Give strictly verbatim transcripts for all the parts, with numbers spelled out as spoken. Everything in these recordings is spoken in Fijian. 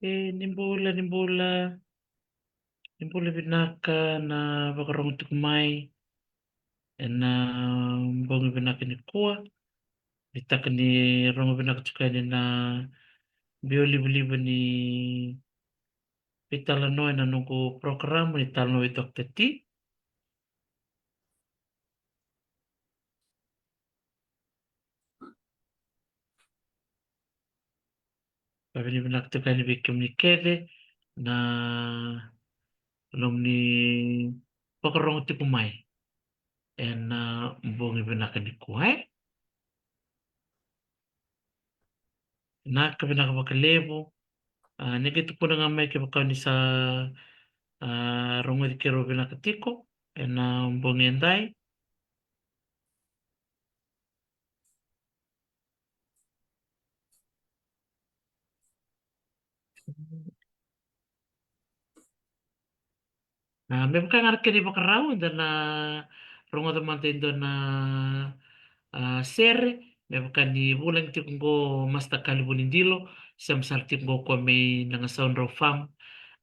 E, ni bula, ni bula. Ni bula vinaka na vakarogo tiko mai ena bogi vinaka nikua. Ni taka ni rogo vinaka tiko yani na biau livaliva ni veitalanoa ena noqu porokaramu ni Talanoa vei Doctor T. Vakavinavinaka tiko yani vei kemuni kece na nomuni vakarogo tiko mai ena bogi vinaka nikua, e. Vinaka, vinaka vakalevu. A, ni qai tukuna ga mai kevaka ni sa, a, rogoci keirau vinaka tiko ena bogi edai. A, me vaka ga na kena ivakarau, eda na rogoca mada e dua na, a, sere, me vaka ni vulagi tiko qo Master Kalivu ni Dilo, sema sara tiko qo o koya mai Nagasaudrau Farm,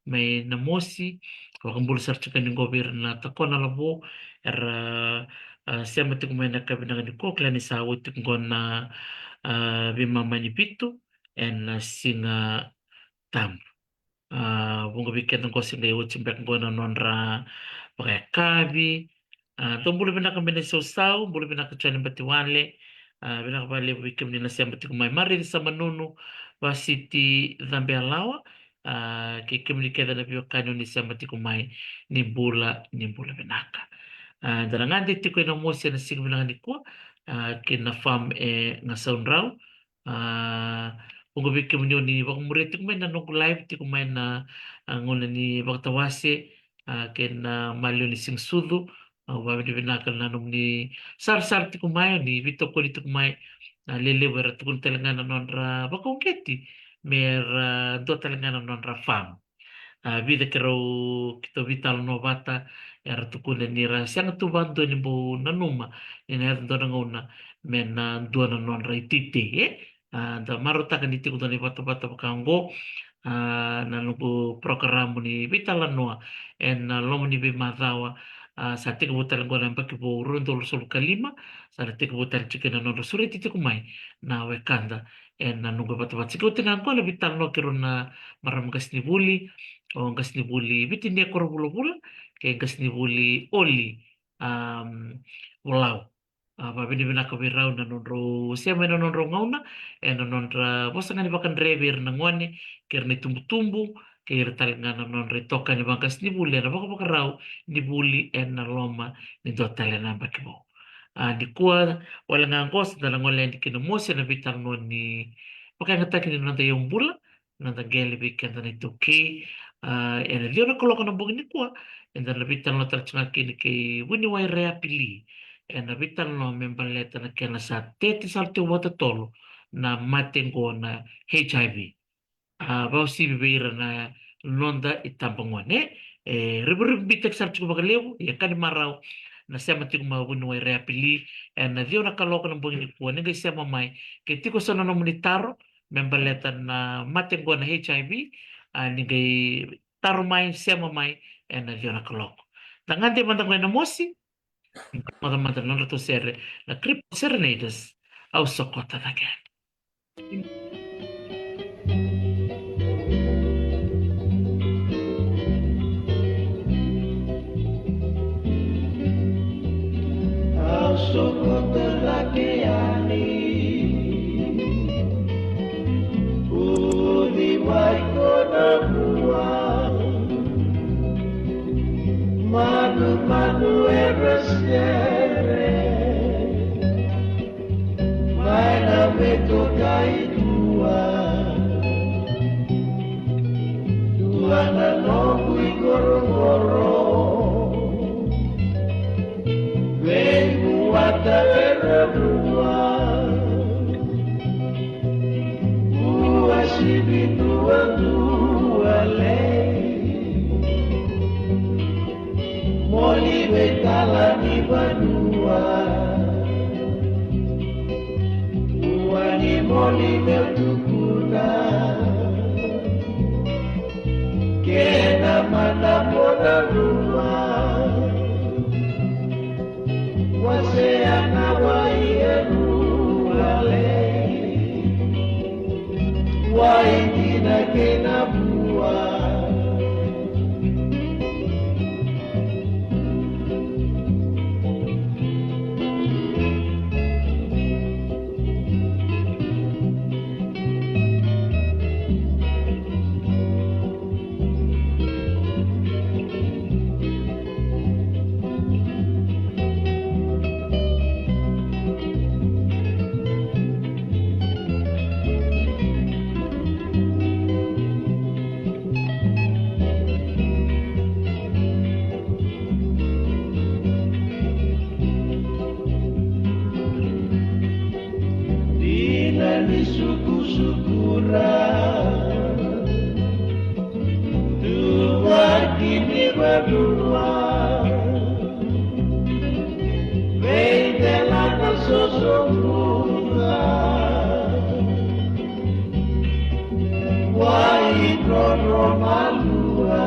mai Namosi, vakabula sara tiko yani qo vei ira na Takona Lavo, era, a, sema tiko mai na yakavi vinaka nikua, kila ni sa oti tiko qo na, a, veimama ni vitu ena Siga Tabu. A, vuqa vei keda qo se qai oti beka qo na nodra vakayakavi. A, dou bula vinaka mai na isausau, bula vinaka Jone Batiwale. A, vinaka vakalevu vei kemuni na sema tiko mai. Marici Samanunu, Vasiti Cabeyalawa. A, kei kemuni kece na veiwekani oni sema tiko mai, ni bula, ni bula vinaka. A, da na gade tiko e Namosi ena siga vinaka nikua, a, kei na farm e Gasaudrau. A, vuqa vei kemuni oni vakamuria tiko mai na noqu live tiko mai na, a, gauna ni vakatawase, a, kei na maliwa ni Siga Sucu. A, au vakavinavinaka na nomuni sarasara tiko mai, oni veitokoni tiko mai. A, lelevu era tukuna tale ga na nodra vakauqeti me ra dua tale ga na nodra farm. A, vica keirau, keitou veitalanoa vata, era tukuna ni ra sega tu vakadua ni bau nanuma ni na yaco dua na gauna me na dua na nodra iteitei, e. A, da marautaka ni tiko dua na ivatavata vaka oqo, a, na noqu porokaramu ni veitalanoa ena loma ni veimacawa. A, sa tekivu tale oqo na yabaki vou rua na udolu ruasagavulu ka lima, sa na tekivu tale tiko na nodra sureti tiko mai na wekada ena noqu ivatavata. Sa qai oti ga oqo na veitalanoa kei rau na marama qasenivuli, o qasenivuli Viti Neko Ravulavula kei qasenivuli Oli, am, Volau. A, vakavinavinaka vei rau na nodrau sema ena nodrau gauna, ena nodra vosa ga ni vakadre vei ira na gone kei ira na itubutubu, kei ira tale ga na nodra itokani vaqasenivuli ena vakavakarau ni vuli ena loma ni dua tale na yabaki vou. A, nikua wale ga oqo sa da na gole yani ki Namosi ena veitalanoa ni vakayagataki ni Noda iYaubula, Noda Qele vei keda na iTaukei. A, ena ciwa na kaloko na bogi nikua, eda na veitalanoa tale tiko ga kina kei Vuniwai Reapili ena veitalanoa me baleta na kena sa tete sara tiko vakatotolo na mate oqo na H I V. A, vakauasivi vei ira na noda itabagone. E rivurivubitaki sara tiko vakalevu, ia ka ni marau na sema tiko mai o Vuniwai Reapili ena ciwa na kaloko na bogi nikua. Ni qai sema mai ke tiko so na nomuni taro me baleta na mate oqo na H I V, a, ni qai taro mai, sema mai ena ciwa na kaloko. Da gade mada oqo e Namosi, mada mada na nodratou sere na Cripple Serenaders, Au Sokota Cake. Au sokota cake yani, uci mai ko na vua. Manumanu era sere mai na veidokai dua. Dua na noqu iqoroqoro, veivuata era rua. Uasivi duadua lei, moli vei tala ni vanua. Ua ni moli meu tukuna, Mana mona lua, wasea na wai e lua lei, wai dina kei na vua. Dina ni sukusukura, tuvaki ni vanua, vei dela na sosokuga, wai roro malua,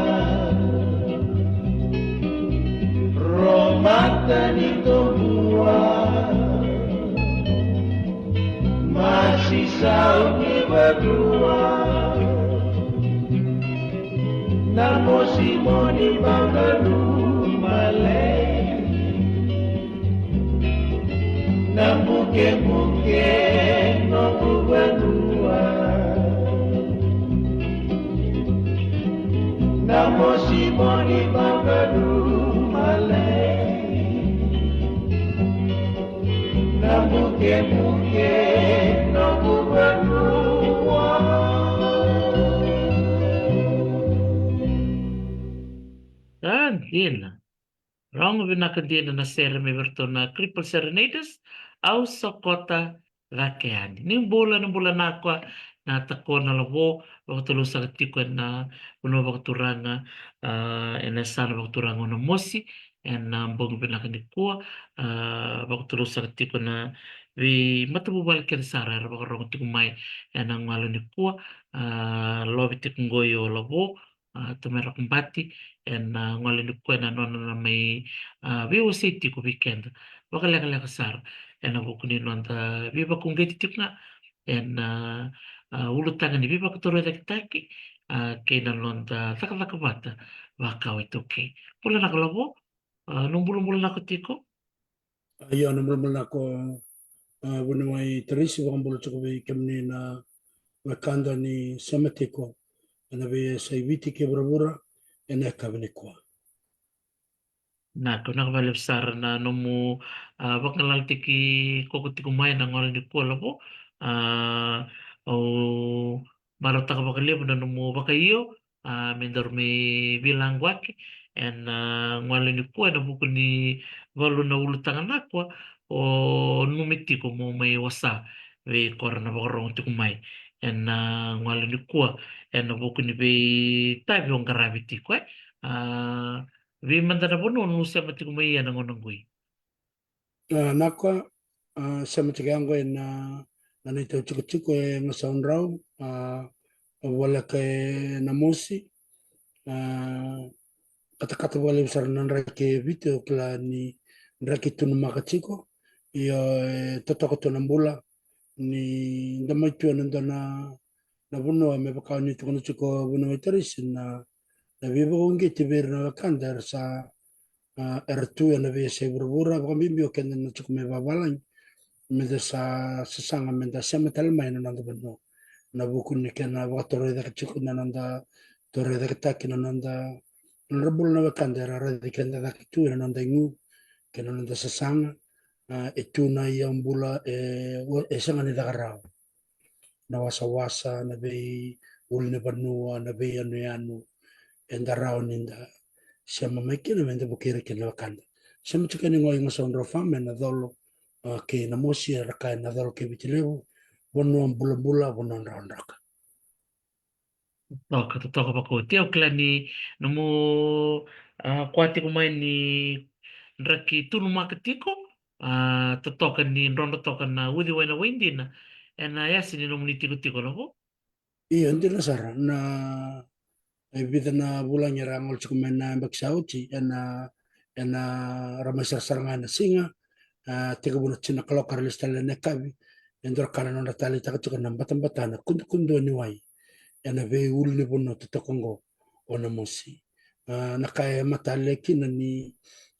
ro mata ni tobua, masi sau ni vanua, na mosi moni babalu malei, na bukebuke noqu vanua, na mosi moni babalu malei, na bukebuke noqu vanua. A, dina. Rogo vinaka dina na sere mai vei iratou na Cripple Serenaders, Au Sokota Cake Yani. Ni bula, ni bula Nakua, na Takona Lavo, vakatulou saka tiko ena vanua vakaturaga, a, ena yasana vakaturaga o Namosi, ena bogi vinaka nikua, a, vakatulou saka tiko na veimatavuvale kece sara era vakarogo tiko mai ena gauna nikua, a, love tiko qo o Lavo, a, Tamara Kubati, ena, a, gauna nikua ena nona na mai, a, veiwasei tiko vei keda vakalekaleka sara ena vuku ni noda veivakauqeti tiko ga ena, a, a, ulutaga ni veivakatorocaketaki, a, kei na noda cakacaka vata vaka o iTaukei. Bula Nakua Lavo, a, nomu bulabula Nakua tiko? Io, na bula Nakua, a, vuniwai Tarisi, vakabula tiko vei kemuni na wekada ni sema tiko ena veiyasai Viti kei vuravura ena yakavi nikua. Nakua, vinaka vakalevu sara na nomu, a, vagalalataki koya tiko mai ena gauna nikua Lavo. A, au marautaka vakalevu na nomu vakaio, a, me daru mai veilaquaki ena, a, gauna nikua ena vuku ni valu na ulutaga Nakua o nanumi tiko mo mai wasa vei kora na vakarogo tiko mai ena, a, gauna nikua ena vuku ni veitavi o qaravi tiko, e. A, vei mada na vanua o sema tiko mai ena gauna qoi? A, Nakua, a, sema tiko yaqo ena, na neitou tikotiko e Gasau Drau, a, au voleka e Namosi, a, katakata vakalevu sara na draki e Viti, au kila ni draki tunumaka tiko, io, e totoka tu na bula, ni da mai tu ena dua na, na vanua me vaka ni tukuna tiko vuniwai Tarisi na, na veivakauqeti vei ira na wekada era sa, a, era tu ena veiyasai vuravura, vakabibi o keda na tiko mai vavalagi, meda sa sasaga meda sema tale mai na noda vanua. Na vuku ni kena vakatorocake tiko na noda, torocaketaki na noda, na nodra bula na wekada era raici keda cake tu ena noda igu kei na noda sasaga, a, e tu na iyaubula, e, e sega ni caka rawa. Na wasawasa, na veiulunivanua, na veiyanuyanu, eda rawa ni da sema mai kina meda vukei ira kina na wekada. Sema tiko yani qo e Gasau Drau Farm ena Colo, a, kei Namosi, era kaya na Colo kei Viti Levu, vanua bulabula, vanua dravudravua. Totoka, totoka vakaoti. Au kila ni nomu, a, kaya tiko mai ni draki tunumaka tiko, a, totoka ni drodro toka na uciwai na waidina ena yasa ni nomuni tikotiko Lavo. Io, dina sara. Na, E vica na vulagi era gole tiko mai na yabaki sa oti, ena, ena ra mai sarasara ga ena siga, a, tekivu na tini na kaloko era lesu tale ena yakavi, e dua na ka na nodra taleitaka tiko na batabata na kudukudua ni wai ena veiulunivanua totoka oqo o Namosi. A, na ka e matale kina ni,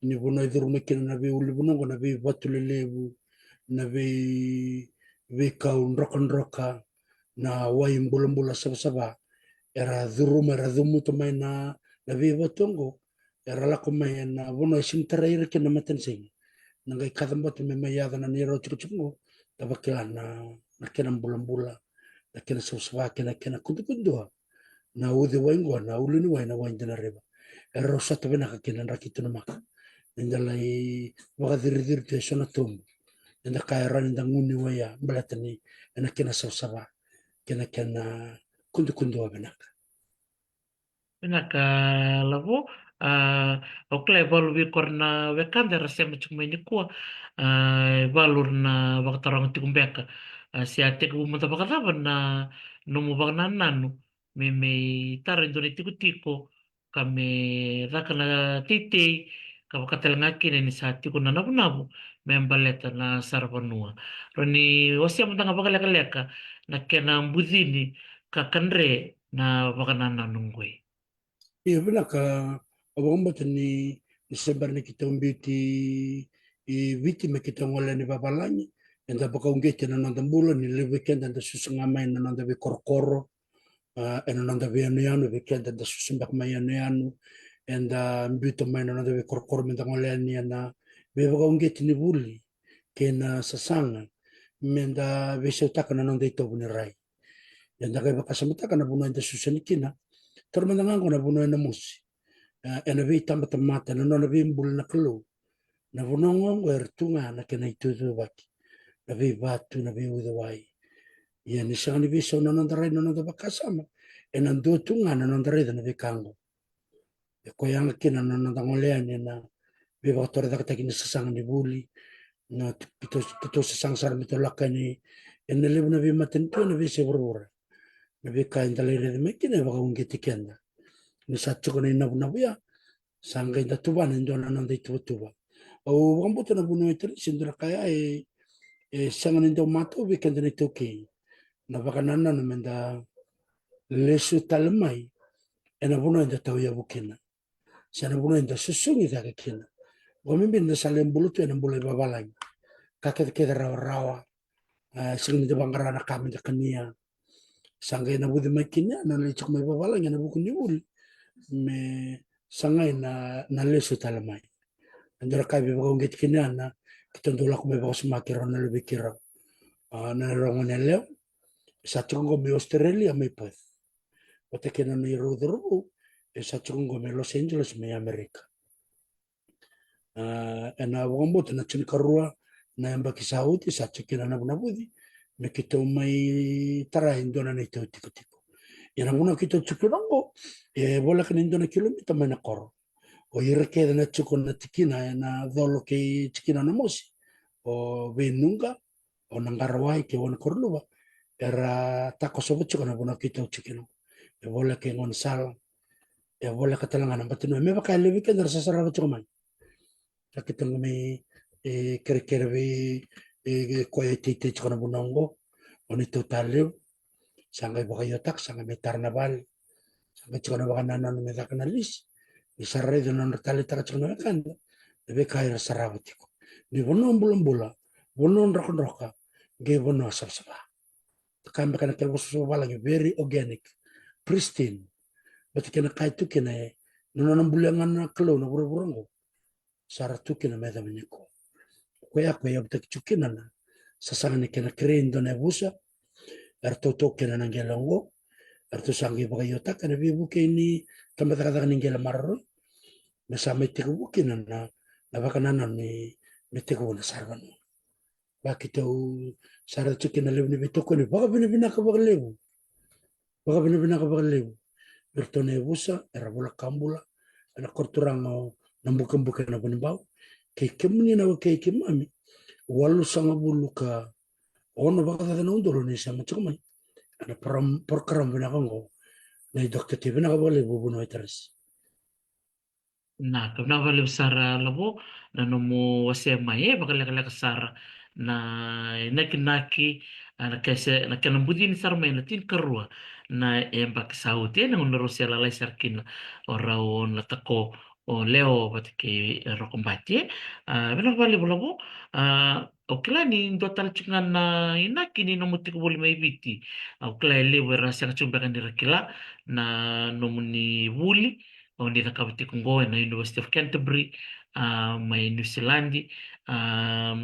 ni vanua e curu mai kina na veiulunivanua oqo, na veivatu lelevu, na vei, veikau drokadroka, na wai bulabula savasava, era curuma, era cumuta mai na, na veivatu oqo, era lako mai ena vanua e sega ni tarai ira kina na matanisiga. Na qai kacabote me mai yaco na neirau tikotiko oqo, da vakila na, na kena bulabula, na kena savasava, kena, kena kudukudua na uciwai oqo, na uluniwai, na wai Dinariva. Era rau sota vinaka kina na draki tu na maka. Eda lai vakaciriciri tu e so na tobu. Eda kaya e rawa ni da gunu i wai ya, baleta ni ena kena savasava, kena, kena kudukudua vinaka. Vinaka Lavo, a, au kila e valu vei iko na wekada era sema tiko mai nikua, a, e valu na vakataroga tiko beka, a, se a tekivu mada vakacava na nomu vakanananu me, me tara e dua na itikotiko, ka me caka na teitei, ka vaka tale ga kina ni sa tiko na navunavu me baleta na saravanua. Rawa ni wasea mada ga vakalekaleka na kena bucini ka kadre na vakanananu oqo. Io, vinaka. Au vakabauta ni, ni se bera ni keitou biuti i Viti me keitou gole yani vavalagi, eda vakauqeti na noda bula, ni levu vei keda eda susu ga mai na noda veikorokoro, a, ena noda veiyanuyanu, vei keda eda susu beka mai yanuyanu, eda biuta mai na noda veikorokoro meda gole yani ena veivakauqeti ni vuli kei na sasaga, meda veisautaka na noda itovo ni rai. Eda qai vakasamataka na vanua eda susu yani kina, taura mada ga oqo na vanua e Namosi, a, ena veitabatamata, na nona veibuli na Kalou. Na vanua oqo era tu ga na kena itucuvaki, na veivatu, na veiuciwai. Ia ni sega ni veisau na noda rai, na noda vakasama, ena dua tu ga na noda raica na veika oqo. E koya ga kina na noda gole yani ena veivakatorocaketaki ni sasaga ni vuli, na t-, keitou, keitou sasaga sara me tou lako yani ena levu na veimatanitu ena veiyasai vuravura. Na veika eda lai raica mai kina e vakauqeti keda. Ni sa tiko na inavunavu ya, sa qai da tuvana e dua na noda ituvatuva. Au vakabauta na vanua e Taranisi e dua na ka ya e, e sega ni dau matau vei keda na iTaukei na vakanananu meda lesu tale mai ena vanua eda tauyavu kina, se na vanua eda susugi cake kina. Oqo me bera ni da sa lai bula tu ena bula i vavalagi, ka kecekece rawarawa, a, sega ni da vaqara na ka meda kania. Sa qai navuci mai kina na lai tiko mai vavalagi ena vuku ni vuli me sagai na, na lesu tale mai. E dua na ka e veivakauqeti kina na keitou dau lako mai vakasumaki rau na luve keirau, a, na neirau gone yalewa. E sa tiko oqo mai Australia, mai Perth, vata kei na neirau cauravou, e sa tiko oqo mai Los Angeles, mai Amerika. A, ena vakabauta na tinikarua na yabaki sa oti sa tiko kina na navunavuci me keitou mai tara e dua na neitou tikotiko. Ia na vanua keitou tiko kina oqo e voleka ni dua na kilomita mai na koro. O ira kece na tiko na tikina ena colo kei tikina o Namosi, o Veinuqa, o Naqarawai kei Wanikoronuva, era takosova tiko na vanua keitou tiko kina. E voleka e gaunisala, e voleka tale ga na bati ni wai, me vaka e levu vei keda era sa sarava tiko mai. Sa keitou qai mai, e, kerekere vei, e, koya e teitei tiko na vanua oqo, o neitou Talevu. Sa qai vakaiotaka, sa qai mai tara na vale. Sa qai tiko na vakanananu me caka na lisi. Ni sa raica na nodra taleitaka tiko na wekada na veika era sarava tiko. Ni vanua bulabula, vanua drokadroka, qai vanua savasava. Ka beka na kena vosa vavalagi, very organic, pristine. Vata kei na ka e tu kina, e, na nona bulia ga na Kalou na vuravura oqo. Sa ra tu kina me yacova nikua. Koya, koya e yavutaki tu kina na sasaga ni kena kerei e dua na yavusa. Eratou tau kina na qele oqo. Eratou sa qai vakaiotaka ena veivuke ni tabacakacaka ni qele maroroi. Me sa mai tekivu kina na, na vakanananu ni me tekivu na saravanua. Vaka keitou sa raica tiko kina na levu ni veitokoni, vakavinavinaka vakalevu. Vakavinavinaka vakalevu vei iratou na yavusa era vola ka bula ena koro turaga o Nabukebuke Navunibau, kei kemuni na wekai keimami walusagavulu ka ono vakacaca na udolu ni sema tiko mai ena program, program vinaka oqo, Na i Doctor T, vinaka vakalevu vunau e Tarisi. Na ka vinaka vakalevu sara Lavo na nomu wasea mai e vakalekaleka sara na inakinaki, a, na kese na kena bucini sara mai na tinikarua na e baki sa oti e na gauna rau se lalai sara kina o rau o na tako o Leo vata kei Rokobati e. A, vinaka vakalevu Lavo. A, au kila ni dua tale tiko ga na inaki ni nomu tiko voli mai Viti. Au kila e levu era sega tiko beka ni ra kila na nomuni vuli o ni cakava tiko oqo e na University of Canterbury, a, mai New Zealand. A,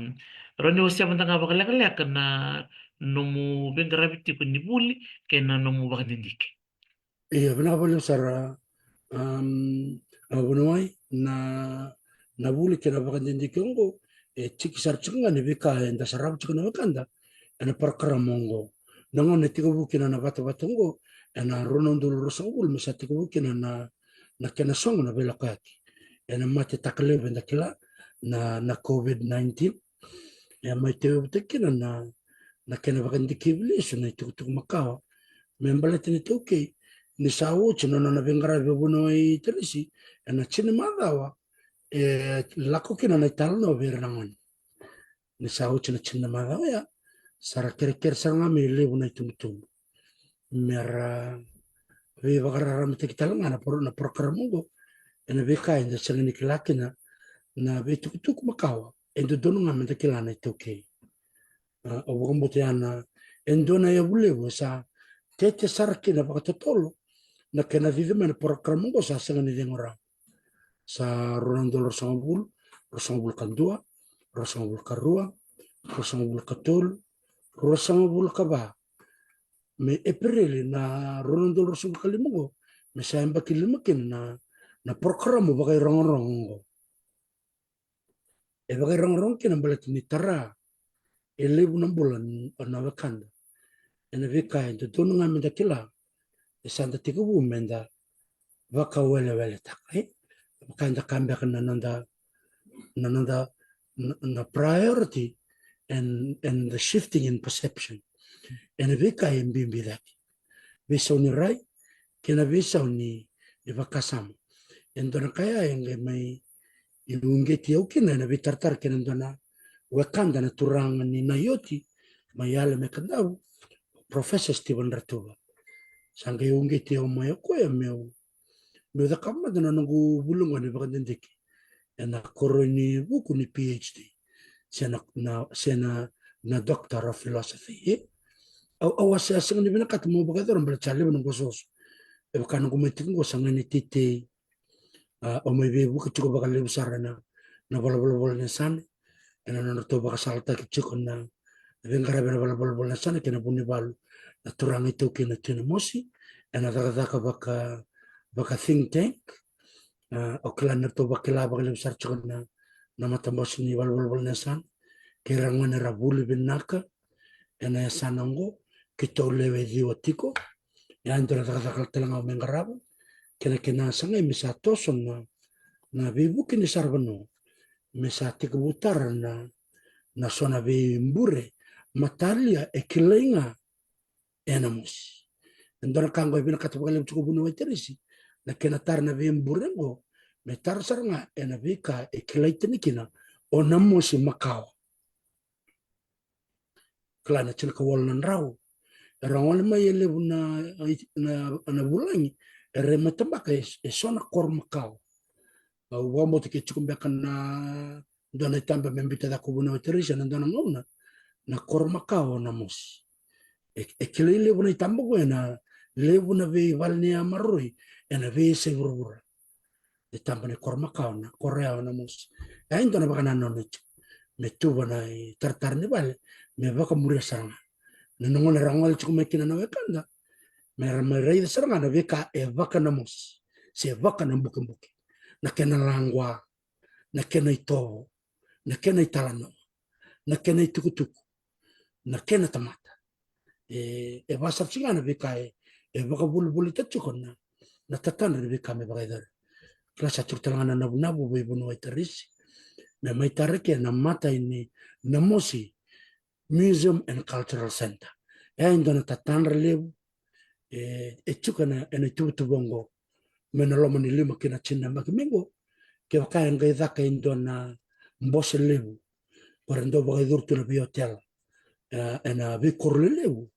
rau ni wasea mada ga vakalekaleka na nomu veiqaravi tiko ni vuli kei na nomu vakadidike. Ia, vinaka vakalevu sara. Um, a vunawai na, na vuli kei na vakadidike oqo e tiki sara tiko ga ni veika e da sarava tiko na wekada e na parokaramu oqo. Na gauna e tiko vuki na na vatavata oqo e na rua na udolu ruasagavulu me sa tiko vuki na na na kena sogo na veilakoyaki e na mate taka levu e da kila na na COVID nineteen. E a mai tevevutaki kina na na kena vakadikevi lesu na i tukutuku makawa me baleta ni taukei ni sa oti na nona veiqaravi o vunawai Tarisi e na tini macawa e lako kina na i talanoa vei ira na gone. Ni sa oti na tini na macawa oya sa ra kerekere sara ga me levu na i tubutubu me ra veivakararamataki tale ga na pro- na parokaramu oqo e na veika e da sega ni kila kina na veitukutuku makawa e dodonu ga me da kila na i taukei. A, au vakabauta ya na e dua na yavu levu e sa tete sara kina vakatotolo na kena cici mai na parokaramu oqo sa sega ni cegu rawa. Sa rua na udolu ruasagavulu, ruasagavulu ka dua, ruasagavulu ka rua, ruasagavulu ka tolu, ruasagavulu ka va me Epereli na rua na udolu ruasagavulu ka lima oqo me sa yabaki lima kina na na parokaramu vakairogorogo oqo. E vakairogorogo kina baleta ni tara e levu na bula n- na wekada e na veika e dodonu ga me da kila e sa da tekivu me da vakaweleweletaka e vaka e da ka beka na noda na noda na, na priority and, and the shifting in perception e na veika e bibi cake. Veisau ni rai kei na veisau ni ni vakasama. E dua na ka ya e qai mai i uqeti au kina e na veitaratara kei na dua na wekada na turaga ni Naioti mai Yale me Kadavu, Professor Stephen Ratuva. Sa qai uqeti au mai o koya meu meu cakava mada na noqu vuli oqo ni vakadidike e na koro ni vuku ni PhD se na na se na na Doctor of Philosophy e. Au au a se a sega ni vinakata meu vakayacora baleta sa levu na qosoqoso e vaka noqu mai tiko oqo sa ga ni teitei. A, au mai veivuke tiko vakalevu sara na na valavalavola ni yasana e na nodratou vakasalataki tiko na veiqaravi na valavalavola ni yasana kei na Vunivalu na turaga iTaukei na Tui Namosi e na cakacaka vaka vaka think tank. A, au kila ni ratou vakila vakalevu sara tiko na na matabose ni valavalavola ni yasana kei ra gone ra vuli vinaka e na yasana oqo keitou lewe ciwa tiko. E a dua na cakacaka tale ga au mai qarava kei na kena sagai me sa toso na na veivuke ni saravanua me sa tekivu tara na na so na veibure matalia e kilai ga e na mosi. E dua na ka oqo e vinakata vakalevu tiko vunau e Tarisi na kena tara na veibure oqo me tara sara ga e na veika e kilai tani kina o na mosi makawa. Kila na tinikawalu na drau era gole mai e levu na na na vulagi era mai tabaka e so na koro makawa. Au vakabauta ke tiko beka na dua na itaba me bita caka o vunau e Tarisi na dua na gauna na koro makawa o na mosi. E kilai levu na itaba ko e na levu na veivale ni yamaroroi e na veiyasai vuravura. E taba ni koro makawa na koro yawa na mosi. E a dua na vakananona tiko me tuva na itaratara ni vale me vakamuria sara ga na nogona ra gole tiko mai kina na wekada me ra mai raica sara ga na veika e vaka na mosi se vaka na bukebuke, na kena laqwa, na kena itovo, na kena italanoa, na kena itukutuku, na kena tamata. E e vasa tiko ga na veika e e vakavolivolita tiko na na tatadra ni veika me vakayacori. Kila sa tiko tale ga na navunavu vei vunau e Tarisi me mai tara ke na mata i ni na mosi Museum and Cultural Centre. E a dua na tatadra levu E, e tiko ena, ena ituvatuva oqo, mai na loma ni lima ki na tini na yabaki mai qo. Kevaka e qai caka e dua na bose levu, ko era dau vakayacori tu na veiotela, e, ena veikoro lelevu,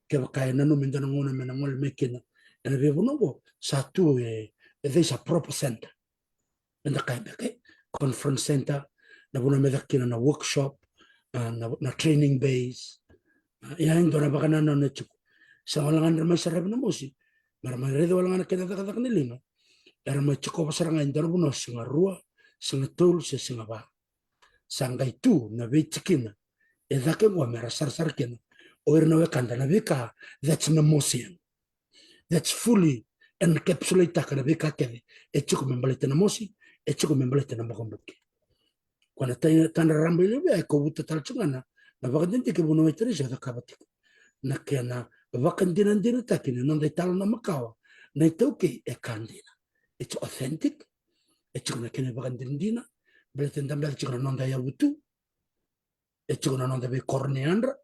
kevaka e nanumi e dua na gauna me na gole mai kina ena veivanua oqo, sa tu e, e, there's a proper center. Eda kaya beka, e, conference center, na vanua me caka kina na workshop, a, na, na training base. A, ia e dua na vakanananu e tiko. Sa wale ga ni ra mai saravi na mosi, me ra mai raica wale ga na kena cakacaka ni liga. Era mai tiko sara ga e dua na vanua, siga rua, siga tolu, se siga va. Sa qai tu na veitikina e cake oqo me ra sarasara kina o ira na wekada na veika that's na mosi. That's fully encapsulate-taka na veika kece e tiko me baleta na mosi, e tiko me baleta na bukabuki. Ko na tai-, tadra raraba levu ya e kovuta tale tiko ga na, na vakadidike vunau e Teresi o cakava tiko. Na kena vakadinadinataki ni noda italanoa makawa na iTaukei e ka dina. It's authentic. E tiko na kena vakadinadina. Baleta e dabeca tiko na noda yavutu. E tiko na noda veikoro ni yadra.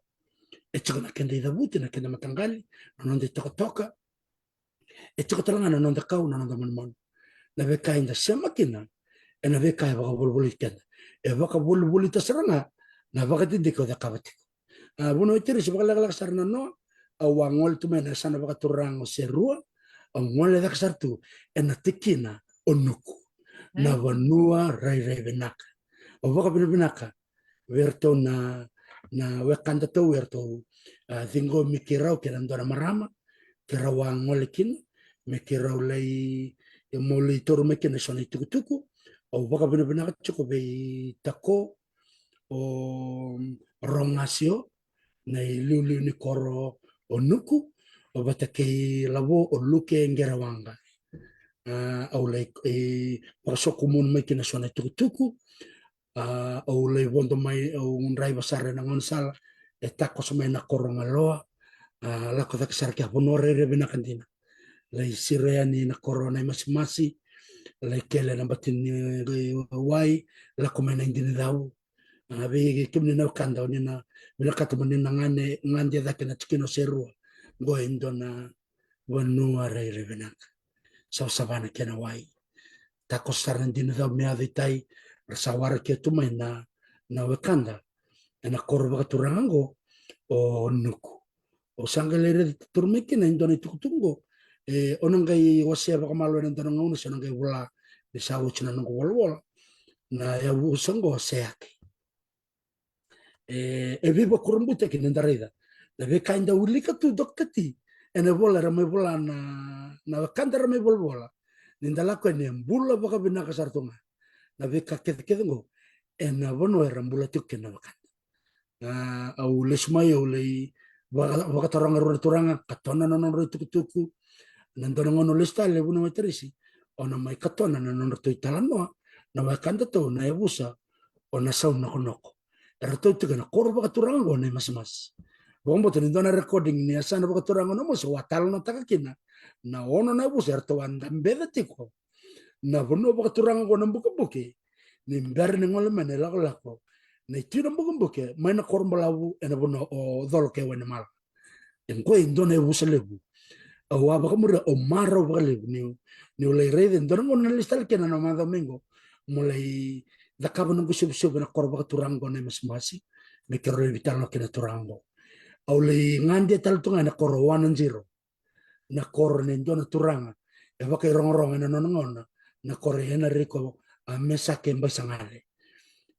E tiko na keda icavuti, na keda mataqali, na noda itokatoka. E tiko tale ga na noda kau, na noda manumanu. Na veika eda sema kina, ena veika e vakavolivoliti keda. E vakavolivolita sara ga na vakadidike o cakava tiko. A, vunau e Teresi, vakalekaleka sara na noa, au a gole tu mai na yasana vakaturaga o Serua, au gole cake sara tu ena tikina o Nuku. Na vanua rairai vinaka. Au vakavinavinaka vei iratou na, na wekadatou, eratou, a, ciqomi keirau kei na dua na marama, keirau a gole kina me keirau lai, e, mo lai taura mai kina eso na itukutuku. Au vakavinavinaka tiko vei Tako, o Rogasio, na iliuliu ni koro o Nuku, o vata kei Lavo, o Luke Qerewaqa. A, au lai, e, vakasokumuni mai kina eso na itukutuku. A, au lai vodo mai, au draiva sara ena gaunisala e takoso mai na koro o Galoa. A, lako cake sara ki a vanua rairai vinaka dina. Lai siro yani na koro o Naimasimasi, lai kele na bati ni wai, lako mai na Idinacau. A, vei kemuni na wekada, o ni na vinakata mo ni na gade, gade cake na tikina o Serua, qo e dua na vanua rairai vinaka. Savasava na kena wai. Takoso sara na Idinacau me yaco i tai, ra sa waraki tu mai na, na wekada ena koro vakaturaga qo o Nuku. O sa qai lai raica taura mai kina e dua na itukutuku qo. E, o na qai wasea vakamalua ena dua na gauna se o na qai vola ni sa oti na noqu volavola. Na yavusa qo o Seaki. E, e veivakurabuitaki ni da raica na veika eda wilika tu, Dokita T, ena ivola era mai vola na, na wekada era mai volavola. Ni da lako yani e bula vakavinaka sara tu ga na veika kecekece qo ena vanua era bula tiko kina na wekada. A, au lesu mai, au lai vaka-, vakataroga e rua na turaga, katona na nodrau itukutuku. Na dua na gauna au lesu tale, vunau e Teresi, o na mai katona na nodratou italanoa na wekadatou na yavusa o Nasaunokonoko. Eratou tiko ena koro vakaturaga qo o Naimasimasi. Vakabauta ni dua na recording ni yasana vakaturaga o Namosi au a talanoataka kina na ono na yavusa eratou a dabeca tiko na vanua vakaturaga qo na Bukebuke, ni bera ni gole mai na ilakolako na Tui Nabukebuke mai na koro balavu ena vanua o Colo kei Wainimala. E qo e dua na yavusa levu. Au a vakamuria, au marau vakalevu niu, niu lai raica e dua na gauna na lesu tale kina na macawa mai qo, mo lai cakava noqu isevusevu ena koro vakaturaga qo o Naimasimasi, me keirau lai veitalanoa kei na turaga qo. Au lai gade tale tu ga ena koro o Wanajiro, na koro ni dua na turaga e vakairogorogo ena nona gauna, na koro o Enrico, a, Mesake Baisagale.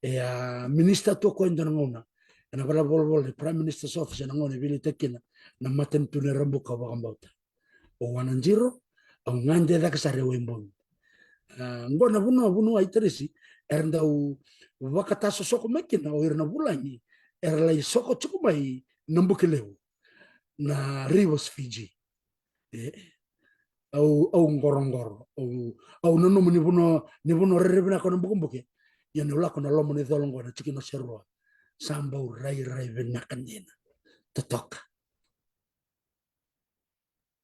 E a minisita tu o koya e dua na gauna ena valenivolavola ni Prime Minister's Office ena gauna e veiliutaki kina na matanitu ni Rabuka, au vakabauta. O Wanajiro, au gade cake sara e Waibogi. A, qo na vanua, vunau e Teresi, era dau vakatasosoko mai kina o ira na vulagi era lai soko tiko mai Nabukelevu, na Rivers Fiji. E, au, au qoroqoro, au, au nanuma ni vanua, ni vanua rairai vinaka o Nabukebuke. Ia niu lako ena loma ni colo qo, na tikina o Serua, sa bau rairai vinaka dina. Totoka.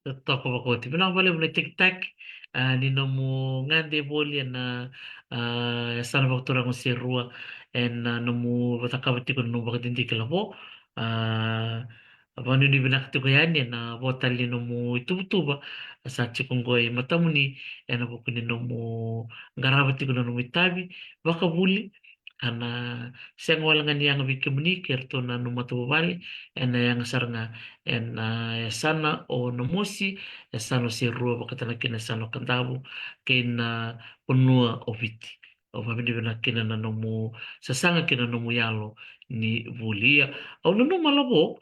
Totoka vakaoti. Vinaka vakalevu na itakitaki, a, ni nomu gade voli ena, a, yasana vakaturaga o Serua, ena, a, nomu cakava tiko na nomu vakadidike, Lavo. A, Vakanuinui vinaka tiko yani ena vo tale ni nomu ituvatuva sa tiko oqo e matamuni ena vuku ni nomu qarava tiko na nomu itavi vakavuli. Ka na sega wale ga ni yaga vei kemuni kei iratou na nomu matavuvale, ena yaga sara ga ena yasana o Namosi, yasana o Serua, vakatale kina yasana o Kadavu kei na vanua o Viti. Au vakavinavinaka kina na nomu sasaga kei na nomu yalo ni vuli. Ia, au nanuma, Lavo,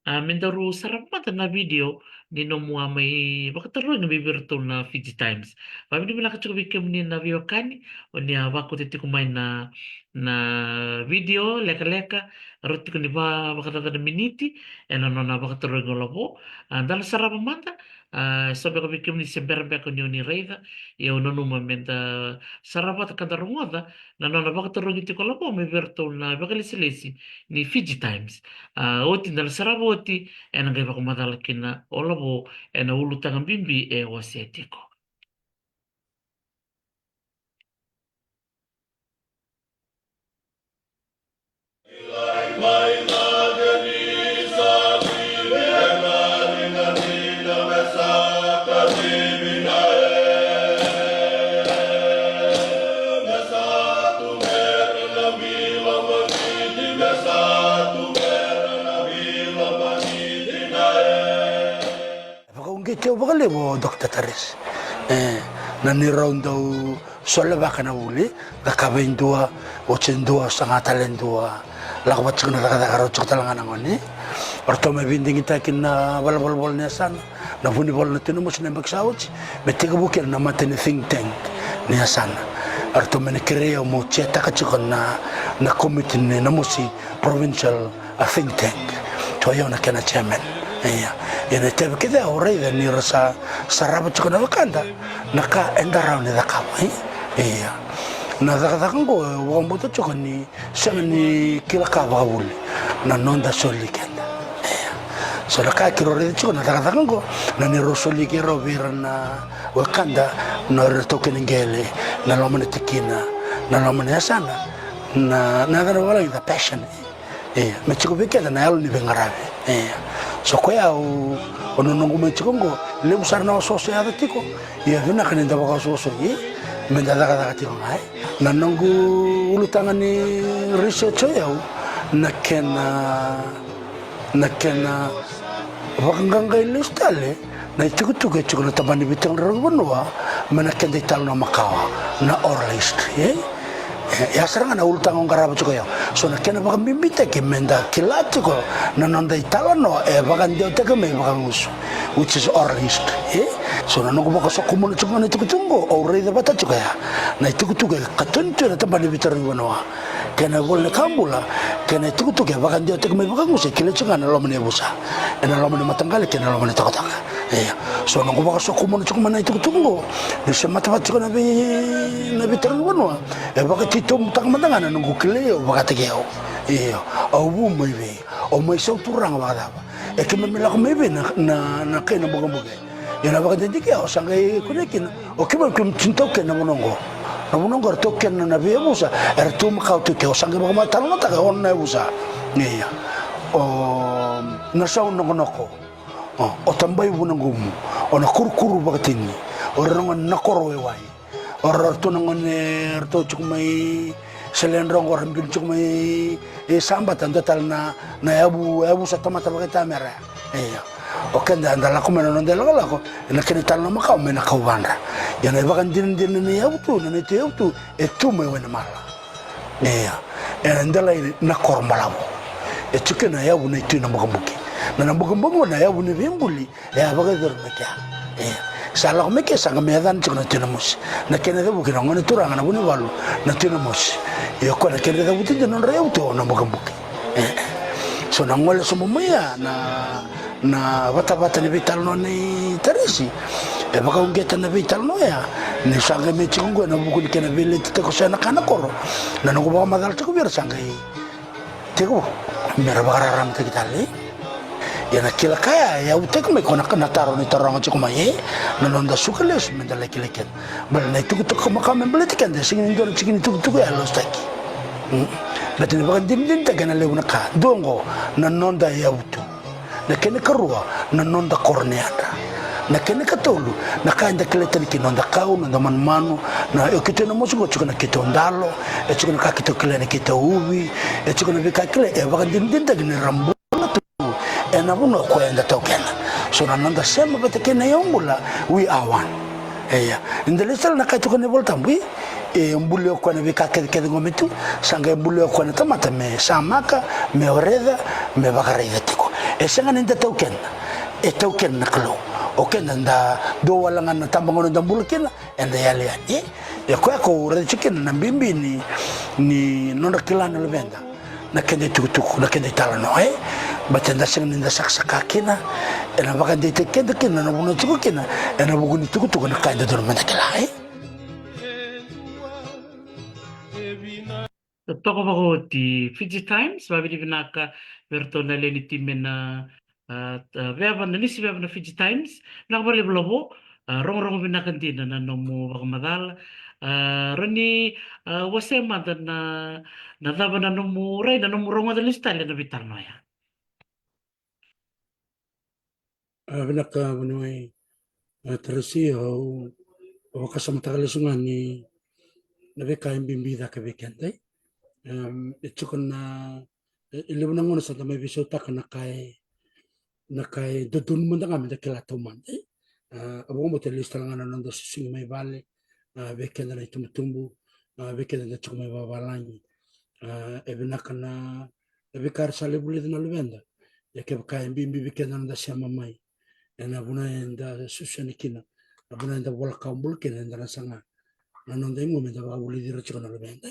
a, me daru sarava mada na vidio ni nomu a mai vakatarogi mai vei iratou na Fiji Times. Vakavinavinaka tiko vei kemuni na veiwekani o ni a vakauta tiko mai na, na vidio lekaleka, rauta tiko ni va, vakacaca na miniti ena nona vakatarogi o Lavo. A, da na sarava mada. A, so beka vei kemuni se bera beka ni o ni raica, ia au nanuma me da sarava vata ka da rogoca na nona vakatarogi tiko o Lavo mai vei iratou na vakalesilesi ni Fiji Times. A, oti da na sarava oti, ena qai vakamacala kina o Lavo ena ulutaga bibi e wasea tiko. E vakauqeti au vakalevu o Dokta Tarisi. E, na neirau dau solevaka na vuli, cakava e dua, oti e dua, saga tale e dua, lako vata tiko na cakacaka rau tiko tale ga na gone. O ratou mai veidigitaki na valenivolavola ni yasana, na Vunivola na Tui Namosi na yabaki sa oti, me tekivu kina na mata ni think tank ni yasana. O ratou mai na kerei au meu tiataka tiko na, na komiti ni Namosi Provincial a think tank. So o yau na kena chairman. Ia. Ia na itavi kece au raica ni ra sa sarava tiko na wekada na ka eda rawa ni cakava, e? Ia. Na cakacaka oqo e vakabauta tiko ni sega ni kila ka vakavuli na noda soli keda. Ia. So na ka keirau raica tiko na cakacaka oqo, na neirau soli keirau vei ira na wekada, na ira na taukei na qele, na loma ni tikina, na loma ni yasana, na, na yacana vavalagi the passion. Ia, me tiko vei keda na yalo ni veiqaravi. Ia. So koya au, au na noqu mai tiko oqo, levu sara na osooso e yaco tiko. Ia vinaka ni da vakaosooso, ia, me da cakacaka tiko ga, e. Na noqu ulutaga ni research o yau, na kena, na kena vakaqaqai lesu tale na itukutuku e tiko na tabana ni veitalanoa vanua, mai na keda italanoa makawa, na oral history, e? E, ya sara ga na ulutaga au qarava tiko o yau. So na kena vakabibitaki me da kila tiko na noda italanoa e vakadewataki mai vakagusu, which is oral history, e? So na noqu vakasokumuna tiko ga na itukutuku oqo, au raica vata tiko ya na itukutuku e katuni tu ena tabana ni veitalanoa vanua. Kei na ivola ni ka bula, kei na itukutuku e vakadewataki mai vakagusu e kilai tiko ga ena loma ni yavusa, ena loma ni mataqali kei na loma ni tokatoka. Ia. So noqu vakasokumuna tiko mai na itukutuku oqo, niu semata vata tiko na vei, na veitalanoa vanua, e vakatitobutaka mada ga na noqu kilai au vakataki au. Io. Au vu mai vei, au mai sauturaga vakacava? E keimami lako mai vei na, na, na kai na bukebuke? Ia na vakadidike au sa qai kunea kina, o keimami, keimami tini taukena na vanua oqo. Na vanua oqo era taukena na veiyavusa, era tu makawa tu ke, au sa qai vakamatalanoataka e ono na yavusa. Ia. O Nasau Nokonoko, o, o Tabai Vunaqumu, o Nakurukuru Vakatini, o ira na gone na koro waiwai. O ratou na gone, ratou tiko mai Seledrau oqo, ra biu tiko mai, e, Sabata, dua tale na, na yavu, yavusa tamata vakaitamera. Ia. O keda eda lako mai na noda ilakolako, ena kena italanoa makawa mai na kauvadra. Ia na ivakadinadina ni yavutu, na neitou yavutu, e tu mai Wainimala. Ia. Ena delai na koro balavu. E tiko na yavu nei Tui Nabukebuke. Na Nabukebuke na yavu ni veibuli, e a vakayacori mai kea. E sa lako mai ke, sa qai mai yacana tiko na Tui Namosi. Na kena cavuti na gone turaga na Vunivalu na Tui Namosi. Ia o koya na kena cavuti dina na nodra yavutu o Nabukebuke. E. So na gole sobu mai ya na, na vatavata ni veitalanoa nei Tarisi. E vakauqeta na veitalanoa ya. Ni sa qai mai tiko qo ena vuku ni kena veiletitaki o Sena Kanakoro. Na noqu vakamacala tiko vei ira sa qai tekivu me ra vakararamataki tale. Ia na kila ka ya e yavutaki mai ko na, na taro ni taroga tiko mai, e? Na noda suka lesu me da lai kilai keda. Baleta na itukutuku makawa me baleti keda, e sega ni dua na tiki ni tukutuku ya e lasutaki. Mm. Baleta ni vakadinadinataki ena levu na ka. Dua oqo na noda yavutu. Na kena ikarua, na noda koro ni yadra. Na kena ikatolu, na ka eda kilai tani kina, noda kau, noda manumanu, na, e keitou na mosi qo, e tiko na keitou dalo, e tiko na ka keitou kilai na keitou uvi, e tiko na veika kilai, e vakadinadinataki ni ra bula tu ena vanua koya eda taukena. So na noda sema vata kei na iyaubula, we are one. Ia, ni da lesu tale na ka e tukuna na iVolatabu, e, e buli o koya na veika kecekece qo me tu, sa qai buli o koya na tamata me samaka, me oreca, me vakaraica tiko. E sega ni da taukena, e taukena na Kalou. O keda da dua wale ga na tabagauna da bula kina, eda yali yani. E, e koya ko raica tiko kina na bibi ni, ni nodra kila na luveda na keda itukutuku, na keda italanoa, e? Baleta eda sega ni da sakasaka kina, ena vakadeitaki keda kina na vanua tiko kina, ena vuku ni tukutuku na ka eda dodonu meda kila, e? Totoka vakaoti Fiji Times, vavinavinaka vei iratou na lewe ni timi na a, a, veva, na nisi veva na Fiji Times, vinaka vakalevu Lavo, a, rogorogo vinaka dina na nomu vakamacala. A, roni, a, wasea mada na, na cava na nomu rai, na nomu rogoca lesu tale na veitalanoa ya. A, vinaka vuniwai, a, Tarasi, au, au vakasamataka lesu ga ni na veika e bibi cake vei keda, e. Em, e tiko na, e, e levu na gauna sa da mai veisautaka na ka e, na ka e dodonu mada ga meda kila taumada, e. A, au vakabauta e lesu tale ga na noda susugi mai vale, a, vei keda na itubutubu, a, vei keda da tiko mai vavalagi. A, e vinaka na, na veika era sa lai vulica na luveda. Ia kevaka e bibi vei keda na noda sema mai ena vanua eda susu yani kina, na vanua eda vola kawa bula kina, eda na saga na noda igu meda vakavulici ira tiko na luveda.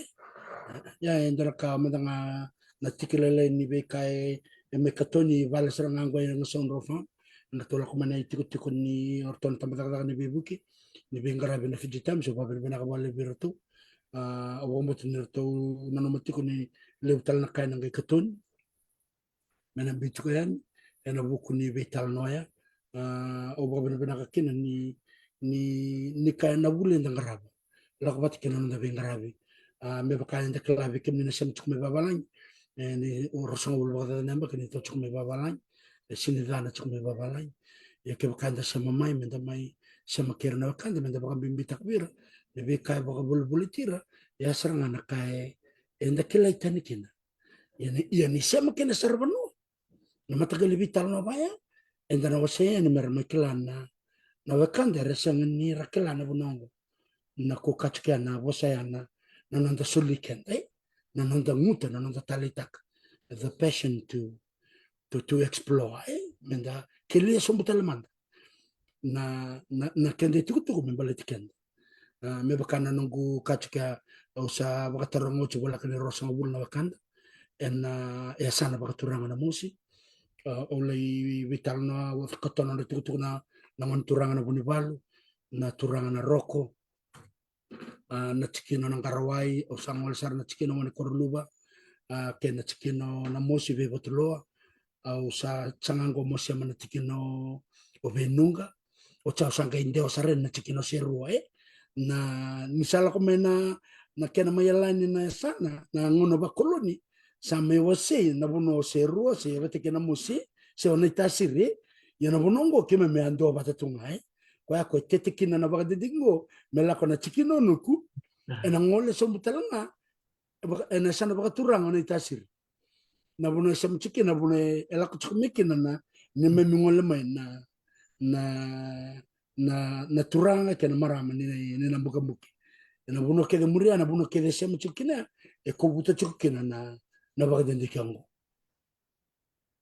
Ia, e dua na ka mada ga na tiki lailai ni veika e, e mai katoni vale sara ga qo ena Gasaudrou Farm. Eda tou lako mai na itikotiko ni o ratou na tabacakacaka ni veivuke, ni veiqaravi na Fiji Times, au vavinavinaka vakalevu vei iratou. A, au vakabauta ni ratou nanuma tiko ni levu tale na ka ena qai katoni me na biu tiko yani ena vuku ni veitalanoa ya. A, au vakavinavinaka kina ni, ni, ni ka ena vuli eda qarava, lako vata kei na noda veiqaravi. A, me vaka eda kila vei kemuni na sema tiko mai vavalagi, e, ni ruasagavulu vakacaca na yabaki ni tou tiko mai vavalagi, e, sega ni ca na tiko mai vavalagi. Ia kevaka eda sema mai, meda mai sema kei ira na wekada, meda vakabibitaka vei ira na veika e vakavolivoliti ira, ia sara ga na ka e, eda kilai tani kina. Ia ni, ia ni sema kina sara vanua na mataqali veitalanoa vaya, eda na wasea yani mera mai kila na, na wekada era sega ni ra kila na vanua oqo. Na ko kaya tiko ya na vosa ya na, na noda soli keda, e? Na noda guta, na noda taleitaka. The passion to, to, to explore, e? Meda kelia sobu tale mada na, na, na keda itukutuku me baleti keda. A, me vaka na noqu kaya tiko ya, au sa vakataroga oti voleka ni ruasagavulu na wekada ena, a, yasana vakaturaga na mosi. A, au lai veitalanoa, au katoa na nodra itukutuku na, na gone turaga na Vunivalu, na turaga na Roko, a, na tikina o Naqarawai, au sa gole sara na tikina o Gone Koroluva, a, kei na tikina o Namosi vei Vatuloa. Au sa saga qo mo sema na tikina o, o Veinuqa. Oti au sa qai dewa sara yani na tikina o Serua, e. Na, ni sa lako mai na, na kena mai yalani na yasana, na gauna vakoloni, sa mai wasei na vanua o Serua, se vata kei Namosi, se o Naitasiri, e. Ia na vanua oqo keimami a duavata tu ga, e. Koya ko e tete kina na vakadidike qo, me lako na tikina o Nuku, a, ena gole sobu tale ga, e vaka, ena yasana vakaturaga o Naitasiri. Na vanua e sema tiko kina, na vanua e lako tiko mai kina na, neimami gole mai na, na, na, na turaga kei na marama ni, ni Nabukebuke. Ena vanua kece muria, na vanua kece e sema tiko kina, e kovuta tiko kina na, na vakadidike oqo.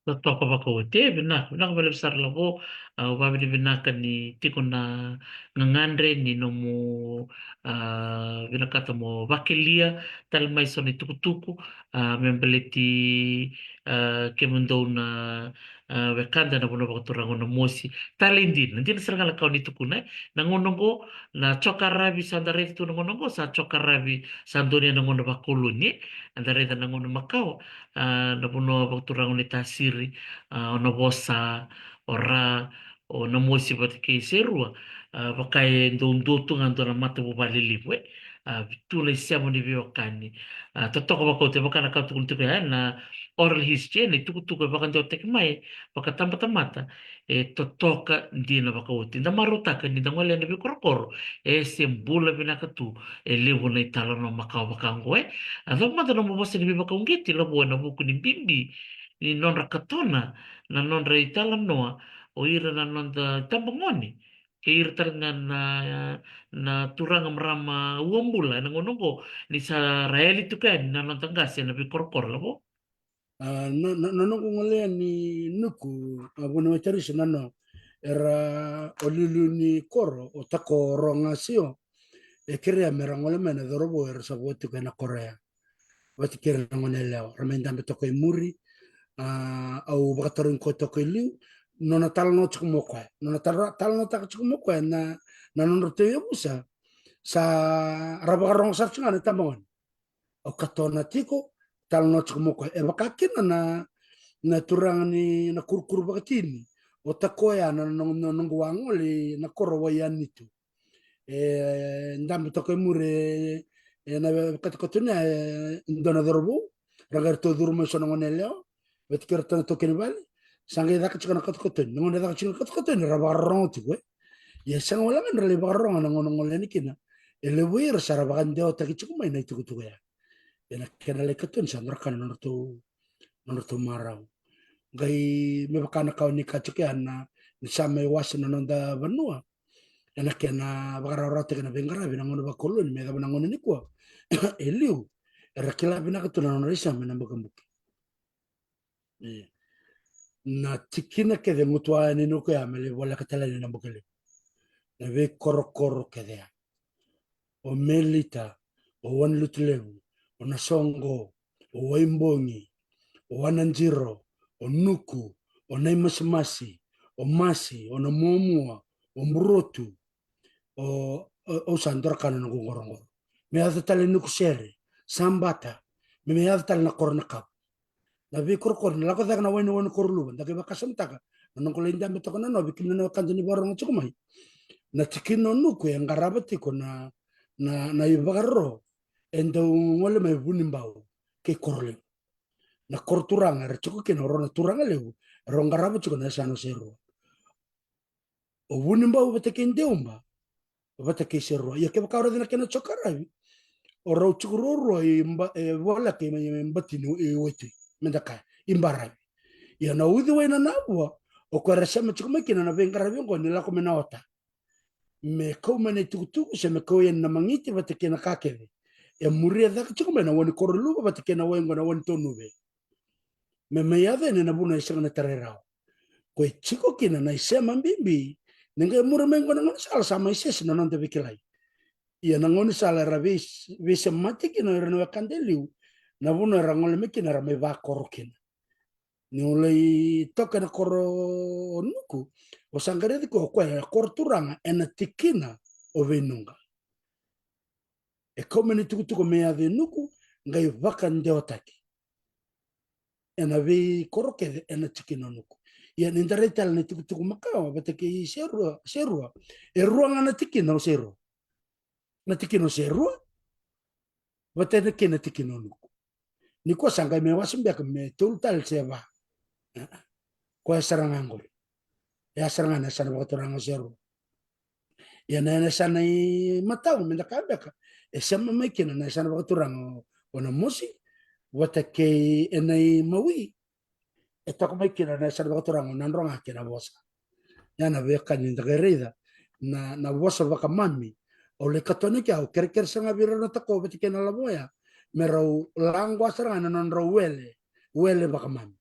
Totoka vakaoti, e, vinaka, vinaka vakalevu sara Lavo, a, au vavinavinaka ni tiko na gagadre ni nomu, a, vinakata mo vakelia tale mai so na itukutuku, a, me baleti, a, kemudou na, a, wekada na vanua vakaturaga o Namosi. Talei dina, dina sara ga na ka o ni tukuna, e. Na gauna oqo, na jokaravi sa da raica tu na gauna oqo, sa jokaravi sa donuya na gauna vakoloni, e. Eda raica na gauna makawa, a, na vanua vakaturaga o Naitasiri, a, o Navosa, o Ra, o Namosi vata kei Serua, a, vaka e dau dua tu ga dua na matavuvale levu, e. A, tu na isema ni veiwekani. A, totoka vakaoti, vaka na ka tukuna tiko ya, na, oral history, ena itukutuku e vakadewataki mai vakatabatamata, e totoka dina vakaoti. Da marautaka ni da gole ena veikorokoro, e se bula vinaka tu, e levu na italanoa makawa vaka oqo, e. A cava mada nomu vosa ni veivakauqeti, Lavo, ena vuku ni bibi ni nodra katona na nodra italanoa o ira na noda itabagone kei ira tale ga na, na turaga marama uabula ena gauna oqo, ni sa ra yali tiko yani na noda qase ena veikorokoro, Lavo? A, na, na, na noqu gole yani, Nuku, a, vuniwai Tariso, na no, era o liuliu ni koro, o Tako, Ro, Gasio, e kerea me ra gole mai na cauravou era sa vo tiko ena koro ya. Vata kei ira na gone yalewa, ra mai dabe toka i muri. A, au vakatarogi koya toka i liu, nona talanoa tiko mai o koya, nona tala-, talanoataka tiko mai o koya na, na nodratou yavusa. Sa ra vakarogo sara tiko ga na itabagone. Au katona tiko, talanoa tiko mai o koya. E vaka kina na, na turaga ni na kurukuru vakatini. O Tako ya na, na, na, noqu a gole ina koro Waianitu. E dabe toka i muri, e, ena katokatoni, e dua na cauravou, ra qai ratou curu mai so na gone yalewa, vata kei iratou na taukei ni vale, sa qai caka tiko na katokatoni. Na gauna e caka tiko na katokatoni, ra vakarorogo tiko, e. Ia sega wale ga ni ra lai vakarorogo na gauna gole yani kina. E levu vei ira sa ra vakadewataki tiko mai na itukutuku ya. Ia na kena lai katoni sa dua na ka na nodratou, nodratou marau. Qai me vaka na ka o ni kaya tiko ya na, ni sa mai wase na noda vanua ena kena vakarawarawataki na veiqaravi na gauna vakoloni me yacova na gauna nikua. E liu era kila vinaka tu na nodra isema ena bukebuke. E. Na tikina kece e gutuwa yani, Nuku, ya me lai voleka tale yani ena buka levu. Na veikorokoro kece ya. O Melita, o Wainilotulevu, o Nasoqo, o Waibogi, o Wanajiro, o Nuku, o Naimasimasi, o Masi, o Namuamua, o Burotu, o, o, au sa dua na ka na noqu qoroqoro. Me yaco tale Nuku Sere, Sabata, me, me yaco tale na koro na Kavu. Na veikorokoro, na lako cake na wai ni Wainikoroluva, da qai vakasamataka. Na noqu lai dabe toka na novi, kina na wekada ni vakarogo tiko mai. Na tikina o Nuku e qarava tiko na, na, na ivakaro e dau gole mai Vunibau kei Korolevu. Na koro turaga era tiko kina o rau na turaga levu, e rau qarava tiko na yasana o Serua. O Vunibau vata kei Deuba, vata kei Serua. Ia kevaka o raica na kena jokaravi, o rau tiko ruarua i ba-, e, voleka i, i Batini, i Waitui, me da kaya, i baravi. Ia na uciwai na Navua, o koya era sema tiko mai kina na veiqaravi oqo ni lako mai na ota. Me kau mai na itukutuku, se me kau yani na magiti vata kei na ka kece. E muria cake tiko mai na Wainikoroluva vata kei na wai oqo na Wainitonuve. Me mai yaco yani ena vanua e sega ni tarai rawa. Ko e tiko kina na isema bibi, ni qai muri mai qo na gaunisala sa mai sese na noda veikilai. Ia na gaunisala era vei-, veisemati kina o ira na wekada e liu, na vanua era gole mai kina era mai vakoro kina. Niu lai toka ena koro o Nuku, au sa qai raici koya, o koya na koro turaga ena tikina o Veinuqa. E kau mai na itukutuku me yaco i Nuku, qai vakadewataki ena veikoro kece ena tikina o Nuku. Ia ni da rai tale na itukutuku makawa vata kei Serua, Serua. E rua ga na tikina o Serua. Na tikina o Serua vata kei na tikina o Nuku. Nikua sa qai me wase beka me tolu tale se va. Koya sara ga qori. E a sara ga na yasana vakaturaga o Serua. Ia na, na yasana i matau, me da kaya beka, e sema mai kina na yasana vakaturaga o, o Namosi, vata kei Naimawi, e toka mai kina na yasana vakaturaga o Nadroga kei Navosa. Ia na veiwekani, da qai raica na, na vosa vakamami. Au lai katona kea, au kerekere sara ga vei ira na Tako vata kei na Lavo ya, me rau laqwa sara ga na nodrau wele, wele vakamami.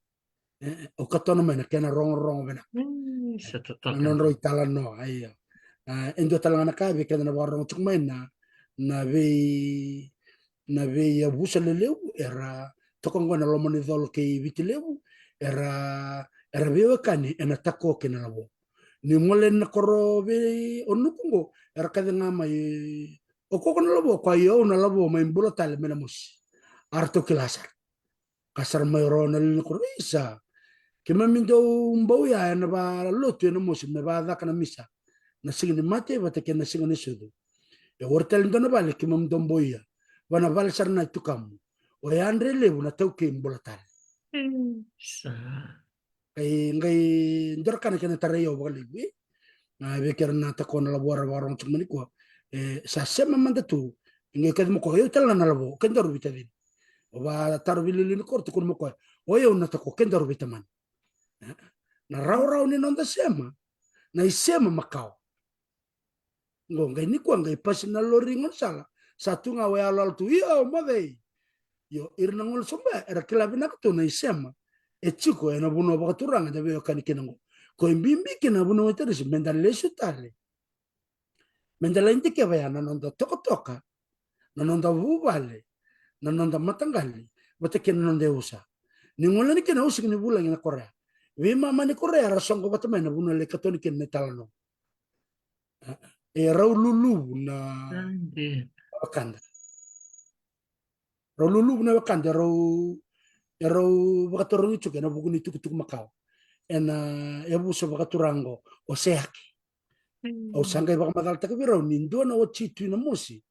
E, e, au katona mai na kena rogorogo vinaka. Mm, sa totoka. Na nodrau italanoa, io. A, e dua tale ga na ka vei keda na vakarorogo tiko mai na, na vei, na veiyavusa lelevu era toka qo ena loma ni colo kei Viti Levu, era, era veiwekani ena Tako kei na Lavo. Ni gole na koro vei o Nuku qo, era kaci ga mai o Koko na Lavo, koya i au na Lavo mai bula tale mai Namosi. A ratou kila sara. Ka sara mai o rau na lewe ni koro, isa, keimami dau bau ya ena valotu e Namosi me vacaka na misa na Siga ni Mate vata kei na Siga ni Sucu. E ori tale dua na vale keimami dau bau ia, va na vale sara na i tukamu. O Yadre Levu na taukei bula tale. Sa. Qai, qai dua na ka na kena tarai au vakalevu, e? A, vei kera na tako na lavo era vakarogo tiko mai nikua. E, sa sema mada tu. Qai kaya mai o koya, o yau tale na lavo, kedaru veitacini. O vakataro veiliuliu ni koro, tukuna mai o koya, o yau na tako, kedaru veitamani. E? Na rawarawa ni noda sema, na isema makawa. Qo, qai nikua, qai pasi na lori gaunisala. Sa tu ga o yaloyalo tu, io, moce. Io, ira na gone sobu ya, era kila vinaka tu na isema e tiko ena vanua vakaturaga eda veiwekani kina qo. Ko e bibi kina na vanua mai Tarisi, meda lesu tale. Meda lai dikeva ya na noda tokatoka, na noda vuvale, na noda mataqali, vata kei na noda yavusa. Ni gole yani kina, au sega ni vulagi na koro ya. Veimama ni koro ya era soqo vata mai na vanua e lai katoni kina na italanoa. E rau luluvu na wekada. Rau luluvu na wekada, e rau, e rau vakatarogi tiko ena vuku ni tukutuku makawa ena yavusa vakaturaga qo, o Seaki. Au sa qai vakamacalataka vei rau ni dua na wati Tui Namosi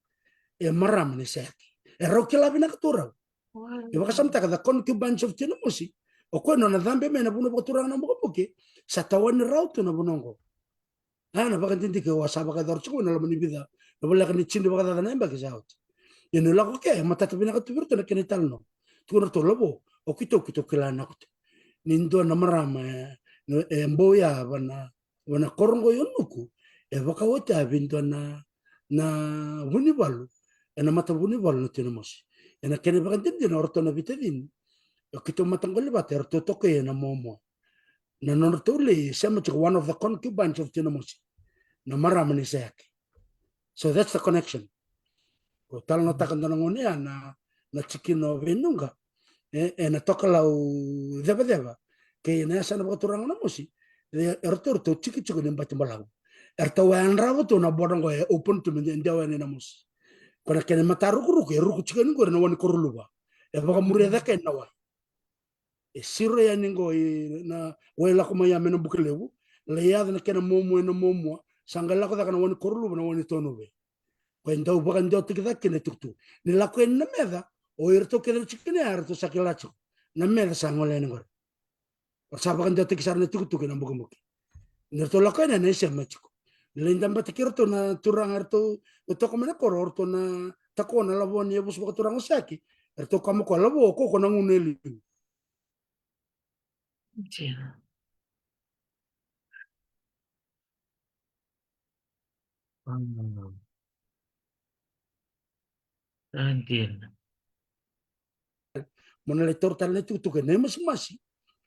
e marama ni Seaki. E rau kila vinaka tu rau. E vakasamataka the concubines of Tui Namosi. O koya nona cabe mai na vanua vakaturaga na Bukebuke, sa tawani rau tu na vanua qo. A, na vakadidike au a sa vakayacora tiko na loma ni vica, na voleka ni tini vakacaca na yabaki sa oti. Ia ni lako ke, e matata vinaka tu vei ratou na kena italanoa. Tukuna ratou, lavo, o keitou, keitou kila na kuta ni dua na marama e, e bau ya vana, vana koro qo i Onuku, e vakaotia vei dua na, na vunivalu ena matavunivalu na Tui Namosi. Ena kena vakadinadina o ratou na veitacini, o keitou mataqali vata, e ratou tokoi ena muamua. Na nodratou lei sema tiko, one of the concubines of Tui Namosi, na marama ni Seaki. So that's the connection. Au talanoataka dua na gauna ya na, na tikina o Veinuqa, e, ena Tokalau Cevaceva kei na yasana vakaturaga Namosi. E, eratou, eratou tikitiki ni bati balavu. Eratou a yadrava tu na border qo, e open tu me dewa yani Namosi. Ko na kena matarukuruku e ruku tiko yani qori na wa ni Koroluva. E vakamuria cake na wai. E siro yani qo i na wai lako mai ya mai Nabukelevu, lai yaco na kena muamua, ena muamua sa qai lako cake na wa ni Koroluva, na wa ni Tonuve. Ko e dau vakadewataki cake kina e tukutuku. Ni lako yani na meca, o iratou kece na tikina ya eratou sa kila tiko. Na meca sa gole yani qori. O sa vakadewataki sara na tukutuku ena Bukebuke. Ni ratou lako yani, na isema tiko. Ni lai dabata kei ratou na turaga, eratou, o toko mai na koro, o ratou na tako na lavo ni yavusa vakaturaga o Seaki. Eratou kaya mai o koya, lavo, o koya ko na gunu e liu. Dina. Dina. Mo na lai taura tale na itukutuku ena imasimasi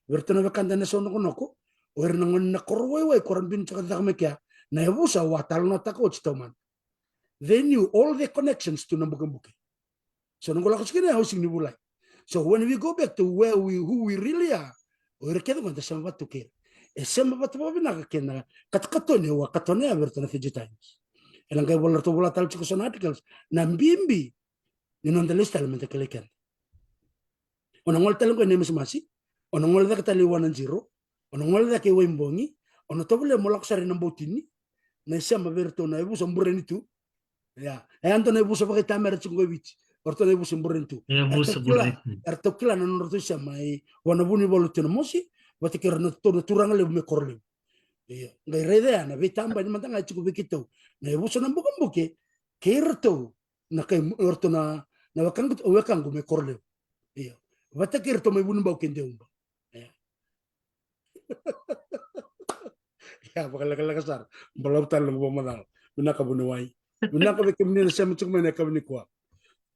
vei iratou na wekada ena sau nokonoko, o ira na gone na koro waiwai ko ra binutaka cake mai kea, na yavusa au a talanoataka oti taumada. They knew all their connections to Nabukebuke. So noqu lako tiko kina, au sega ni vulagi. So when we go back to where we, who we really are, o ira kece qo eda sema vata tu kei ira. E sema vata vakavinaka kei na katakatoni au a katona ya vei iratou na Fiji Times. Ena qai vola, ratou vola tale tiko so na articles, na bibi ni noda lesu tale meda kilai keda. O na gole tale qo ena imasimasi, o na gole cake tale i Wanajiro, o na gole cake i Waibogi, o na tovolea mo lako sara i Nabautini, na isema vei iratou na yavusa Burenitu. Ia, e a dua na yavusa vakaitamera tiko qo i Viti, o ratou na yavusa Burenitu. Yavusa Burenitu. Eratou kila na nodratou isema i vua na vunivalu Tui Namosi vata kei iratou na turaga levu mai Korolevu. Ia, qai raica ya na veitabani mada ga e tiko vei keitou, na yavusa Nabukebuke kei iratou na kai, o ratou na, na wekaqu, wekaqu mai Korolevu. Ia, vata kei iratou mai Vunibau kei Deuba. Ia. Ia, vakalekaleka sara. Balavu tale na noqu vakamacala. Vinaka vuniwai. Vinaka vei kemuni na sema tiko mai na yakavi nikua.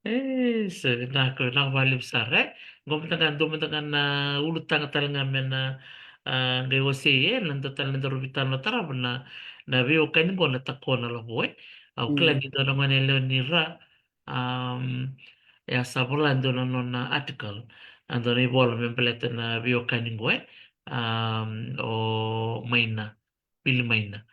E, sa vinaka, vinaka vakalevu sara, e. Qo mada ga, dua mada ga na ulutaga tale ga me na, a, qai wasei, e, na dua tale na daru veitalanoa, tarava na, na veiwekani qo na Tako na Lavo, e. Au kila ni dua na gone yalewa ni Ra, am, e a sa vola e dua na nona article, a dua na ivola me baleta na veiwekani qo, e. Am, o Maina, Vili Maina,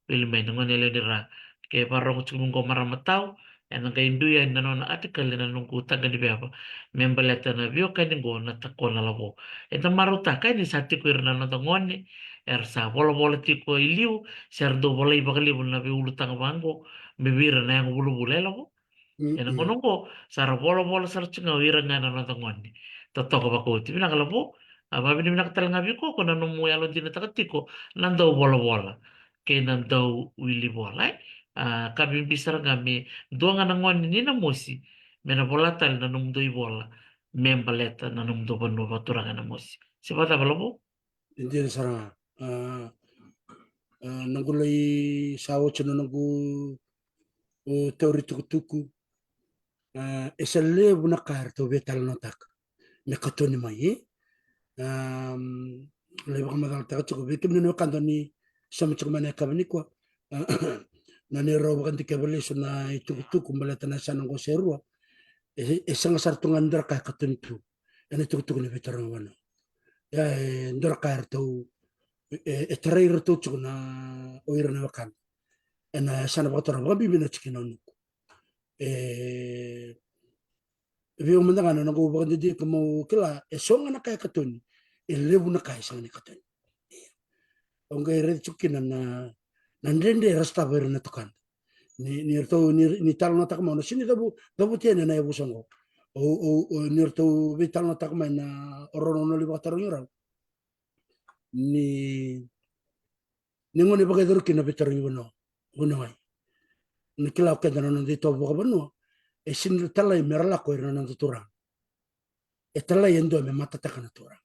Vili Maina, gone yalewa ni Ra. Ke vakarorogo tiko mai qo marama tau, ena qai dui yani na nona article ena noqu taqa ni veva me baleta na veiwekani qo na Tako na Lavo. Eda marautaka ni sa tiko ira na noda gone era sa volavola tiko i liu, se ra dau volai vakalevu na veiulutaga vaqo me vei ira na yago vulavula, e Lavo. Ena gauna qo sa ra volavola sara tiko ga o ira ga na noda gone. totoka vakaoti. Vinaka Lavo. A, vakavinavinaka tale ga vei iko ko na nomu yalodinataka tiko na dauvolavola kei na dauwilivola, e. A, ka bibi sara ga me dua ga na gone ni Namosi me na vola tale na nomudou ivola me baleta na nomudou vanua vakaturaga e Namosi. Se vakacava Lavo? E dina sara ga. A, a, noqu lai sa oti na noqu, o, tauri tukutuku. A, e sa levu na ka eratou veitalanoataka me katoni mai, e? Am, lai vakamacalataka tiko vei kemuni na wekada ni sema tiko mai na yakavi nikua. A, na neirau vakadikeva lesu na itukutuku baleta na yasana qo se rua. E, e sega sara tu ga ni dua na ka e katoni tu ena itukutuku ni veitarogi vanua. Ia, e dua na ka eratou, e, e tarai iratou tiko na, o ira na wekada ena yasana vakaturaga, vakabibi na tikina o Nuku. E, vei au mada ga na noqu vakadidike, meu kila e so ga na ka e katoni, e levu na ka e sega ni katoni. Au qai raica tiko kina na, na dredre era sotava ira na tukada. Ni, ni ratou, ni, ni talanoataka mai, au na sega ni cavu, cavuti yani na yavusa oqo. O, o, o, ni ratou veitalanoataka mai na, o rau na nona lai vakatarogi rau. Ni, ni gauna e vakayacori kina na veitarogi vanua, vuniwai. Na kila o keda na noda itovo vakavanua, e sega ni talai me ra lako ira na noda turaga. E talai e dua me matataka na turaga.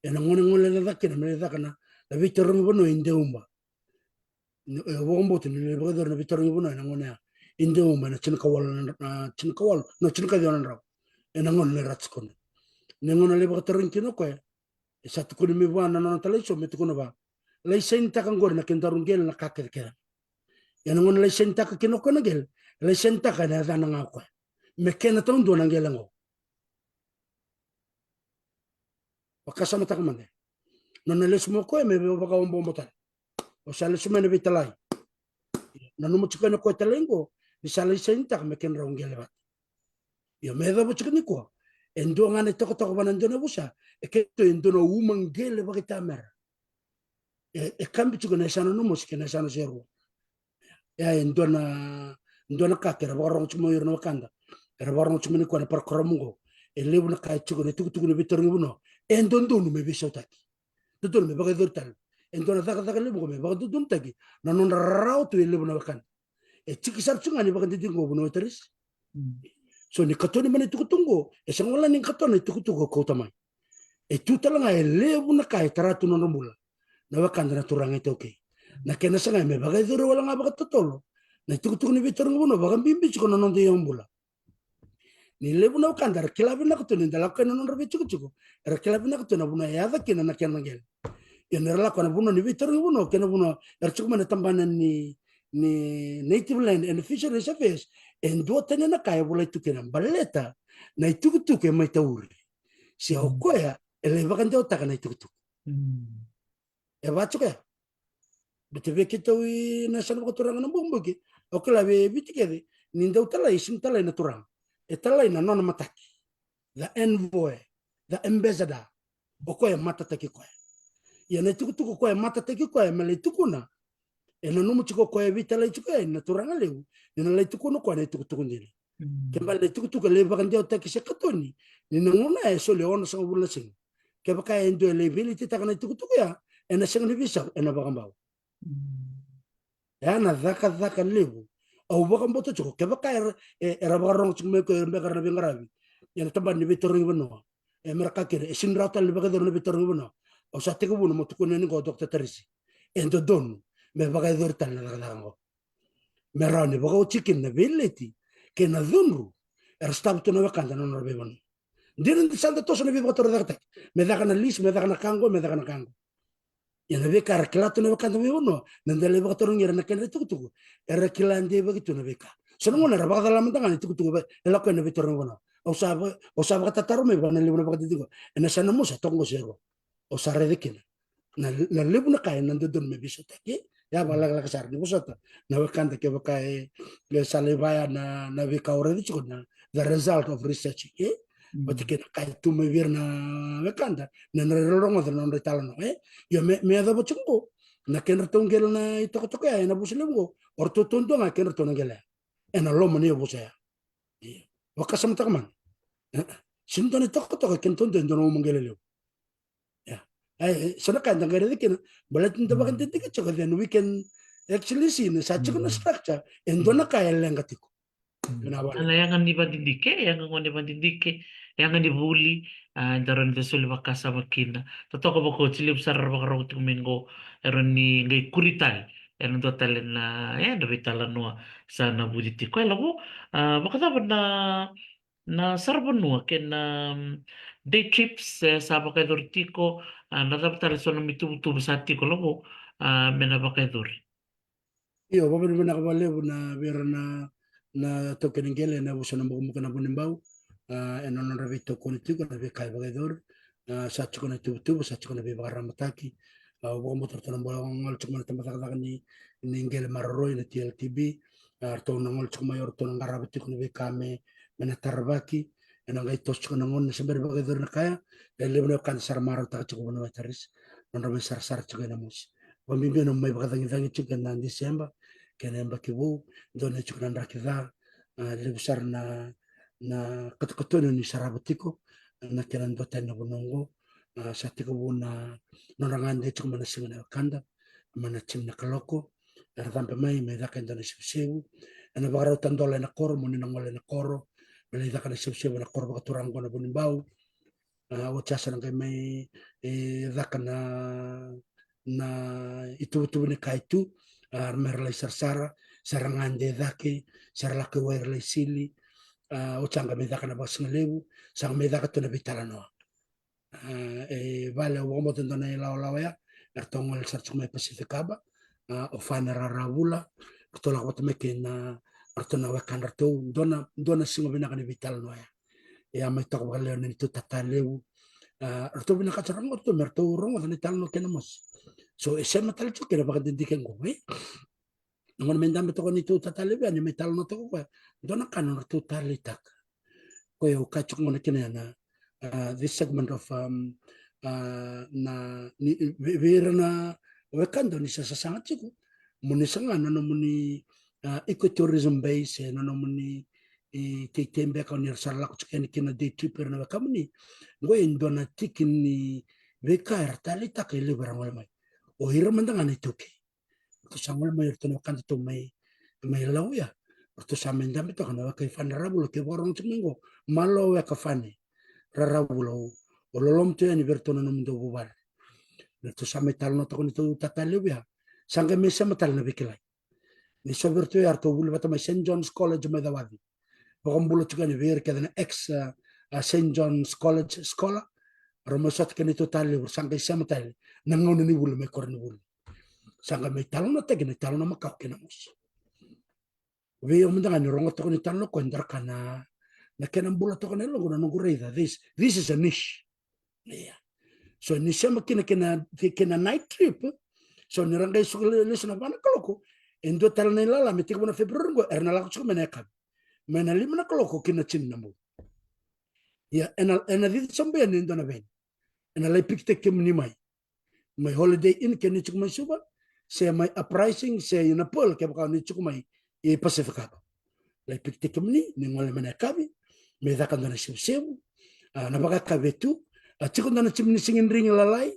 Ena gauna e gole cake kina me lai caka na, na veitarogi vanua i Deuba. Ni, e, vakabauta ni lai vakayacori na veitarogi vanua ena gauna ya i Deuba ena tinikawalu na, na tinikawalu, na tinikaciwa na drau. Ena gauna na Ratu Sikoda. Na gauna lai vakatarogi kina o koya, e sa tukuni mai vua na nona talaiso me tukuna vua, lai sainitaka qori na kedaru qele na ka kecekece. Ia na gauna lai sainitaka kina o koya na qele, lai sainitaka ena yacana ga o koya. Me kena taudua na qele oqo. Vakasamataka mada. Nona lesu mai o koya me vakaobobo tale. O sa lesu mai na veitalai. Nanuma tiko yani o koya talai oqo ni sa lai sainitaka me kedrau qele vata. Io, me yacova tiko nikua, e dua ga na itokatoka vua na dua na yavusa, e keitou e dua na uma qele vakaitamera. E, e kabi tiko na yasana Namosi kei na yasana Serua. Ia, e dua na, dua na ka kei ra vakarorogo tiko mai o ira na wekada, era vakarorogo tiko mai nikua na parokaramu oqo. E levu na ka e tiko na itukutuku ni veitarogi vanua e dodonu me veisautaki. Dodonu me vakayacori tale. E dua na cakacaka levu oqo me vakadodonutaki na nodra rarawa tu e levu na wekada. E tiki sara tu ga ni vakadidike oqo, Vunau Tarisi. Mm. So ni katoni mai na itukutuku oqo, e sega wale ni katoni na itukutuku o kauta mai. E tu tale ga e levu na ka e tara tu na nodra bula na wekada na turaga iTaukei. Na kena sagai me vakayacori wale ga vakatotolo na itukutuku ni veitarogi vanua, vakabibi tiko na noda iyawa bula. Ni levu na wekada era kila vinaka tu ni da lako kina na nodra veitikotiko, era kila vinaka tu na vanua e yaco kina na kena qele. Ia ni ra lako ena vanua ni veitarogi vanua kei na vanua era tiko mai na tabana ni, ni Native Land and Fisheries Affairs, e duatani na ka e volai tu kina baleta na itukutuku e mai tauri. Se o koya e lai vakadewataka na itukutuku. Mm. E vaka tiko ya. Baleta vei keitou ena yasana vakaturaga na bokiboki, au kila vei Viti kece, ni dau talai, e sega ni talai na turaga. E talai na nona mataki. The envoy, the ambassador. O koya e matataki koya. Ia na itukutuku o koya e matataki koya me lai tukuna, e nanuma tiko o koya e veitalai tiko yani na turaga levu, ni na lai tukuna o koya na itukutuku dina. Mm. Ke bale na itukutuku e lai vakadewataki se katoni, ni na gauna e soli e onosagavulu na siga. Kevaka e dua e lai veiletitaka na itukutuku ya, ena sega ni veisau, ena vakabau. Mm. E a na cakacaka levu. Au vakabauta tiko, kevaka era, e, era vakarorogo tiko mai o koya beka era na veiqaravi ena tabana ni veitarogi vanua, e, me ra kaya kina e sega ni rawa tale ni vakayacori na veitarogi vanua, au sa tekivu na meu tukuna yani oqo, Doctor Tarisi. E dodonu me vakayacori tale na cakacaka oqo. Me rawa ni vakaoti kina na veileti kei na cudru era sotava tu na wekada na nodra veivanua. Dina ni sa da toso na veivakatorocaketaki, me caka na lisi, me caka na ka oqo, me caka na ka oqo. Ia na veika era kila tu na wekada veivanua, na da lai vakatarogi ira na kedra itukutuku, era kila deivaki tu na veika. So na gauna era vakacala mada ga na itukutuku e lako yani na veitarogi vanua. Au sa va-, au sa vakatataro mai vua na levu na vakadidike ena yasana Namosi, toka oqo Serua. Au sa raica kina na, na levu na ka ena dodonu me veisautaki. Ia vakalekaleka sara ni vosota na wekada kevaka e, e sa lai vaya na, na veika au raica tiko na the result of research, e? Mm. Vata kei na ka e tu mai vei ira na wekada, na nodra rogoca na nodra italanoa, e? Ia me, me yacova tiko oqo, na kedratou qele na itokatoka ya ena yavusa levu oqo, o ratou taudua ga kedratou na qele ya ena loma ni yavusa ya. Ia vakasamataka mada. E, e. Sega ni dua na itokatoka, kena taudua e dua na uma qai lelevu. Ia. E, e, so na ka eda qai raica kina, baleta ni da vakadidike tiko, then we can actually see ni sa tiko na structure, e dua na ka e leqa tiko. Vinaka vakalevu. Na yaga ni vadidike, yaga gone vadidike, yaga ni vuli, a, eda rawa ni da soli vakasama kina. Totoka vakaoti, levu sara era vakarau tiko mai qo, era ni qai kuri tale ena dua tale na, e, na veitalanoa sa na vuci tiko. E Lavo, a, vakacava na, na saravanua kei na, mm, day trips, e, sa vakayacori tiko, a, na cava tale so na ituvatuva sa tiko, Lavo, a, me na vakayacori? Io, vakavinavinaka vakalevu na vei ira na, na taukei ni qele ena yavusa na Bukabuka na Vunibau, a, ena nodra veitokoni tiko na veika e vakayacori, a, sa tiko na ituvatuva, sa tiko na veivakararamataki. A, au vakabauta ratou na bau gole tiko mai na tabacakacaka ni, ni qele maroroi na T L T B, a, ratou na gole tiko mai, o ratou na qarava tiko na veika me, me na taravaki, ena qai toso tiko na gauna se bera vakayacori na ka ya, e levu na wekada sa ra marautaka tiko vanua e Taris, nodra mai sarasara tiko ena mosi. Vakabibi na mai vakacagicagi tiko ena December, kei na yabaki vou, dua na tiko na draki ca, a, levu sara na, na katokatoni ni sarava tiko, na kena dua tani na vanua oqo, a, sa tekivu na nodra gade tiko mai na siga na wekada, mai na timi na kaloko, era cabe mai, mai caka e dua na isevusevu, ena vakarau tadola ena koro, mo ni na gole ena koro, me lai caka na isevusevu ena koro vakaturaga oqo na Vunibau, a, oti sa na qai mai, e, caka na, na ituvatuva ni ka e tu, a, me ra lai sarasara, se ra gade cake, se ra lako i wai ra lai sili, a, oti sa qai mai caka na vakasigalevu, sa qai mai caka tu na veitalanoa. A, e vale au vakabauta dua na ilawalawa ya, eratou gole sara tiko mai Pacific Harbour, a, o Fane Raravula, ratou lako vata mai kei na, ratou na wekadratou, dua na, dua na siga vinaka ni veitalanoa ya. Ia mai toka vakalevu na neitou tata levu. A, ratou vinakata ratou me ratou rogoca na italanoa kei na mosi. So, e sema tale tiko kei na vakadidike qo, e? Na gauna me dabe toka neitou tata levu ya, ni mai talanoa toka o koya. Dua na ka na nodratou taleitaka. Koya au kaya tiko gona kina ya na, a, this segment of, um, a, na, ni, vei, vei ira na wekada ni sa sasaga tiko. Mo ni saga na nomuni, a, ecotourism base, e, na nomuni, e, teitei beka o ni ra sa lako tiko yani kina day trip ira na wekamuni. Qo e dua na tiki ni veika era taleitaka e levu era gole mai. O ira mada ga na iTaukei. Ratou sa gole mai o iratou na wekadatou mai, mai Lau ya. Ratou sa mai dabe toka na weka i Fane Raravula, ke vakarogo tiko mai qo. Malo weka Fane Raravula, o, o loloma tu yani vei iratou na nomudou vuvale. Ratou sa mai talanoa toka neitou tata levu ya. Sa qai mai sema tale na veikilai. Ni so vei iratou ya ratou vuli vata mai Saint John's College mai Cawaci. Vakabula tiko yani vei ira kece na ex, a, a, Saint John's College scholar. Ra mai sota kei neitou tata levu, sa qai sema tale na gauna ni vuli mai koronivuli. Sa qai mai talanoataki na italanoa makawa kei na mosi. Vei au mada ga ni rogo toka ni talanoa ko e dua na ka na, na kena bula toka na yaloqu na noqu raica. This, this is a niche. Ia. So ni sema kina kei na, kei na night trip. So ni ra qai suka le-, lesu na va na kaloko. E dua tale na ilala me tekivu na February qo, era na lako tiko mai na yakavi. Mai na lima na kaloko ki na tini na bogi. Ia, ena, ena cici sobu yani e dua na van. Ena lai pikitaki kemuni mai. Mai Holiday Inn ke ni tiko mai Suva, se mai Uprising, se ina Pearl kevaka ni tiko mai i Pacific Harbour. Lai pikitaki kemuni, ni gole mai na yakavi, me caka dua na isevusevu, a, na vakayakavi e tu, a, tiko dua na timi ni sigidrigi lalai,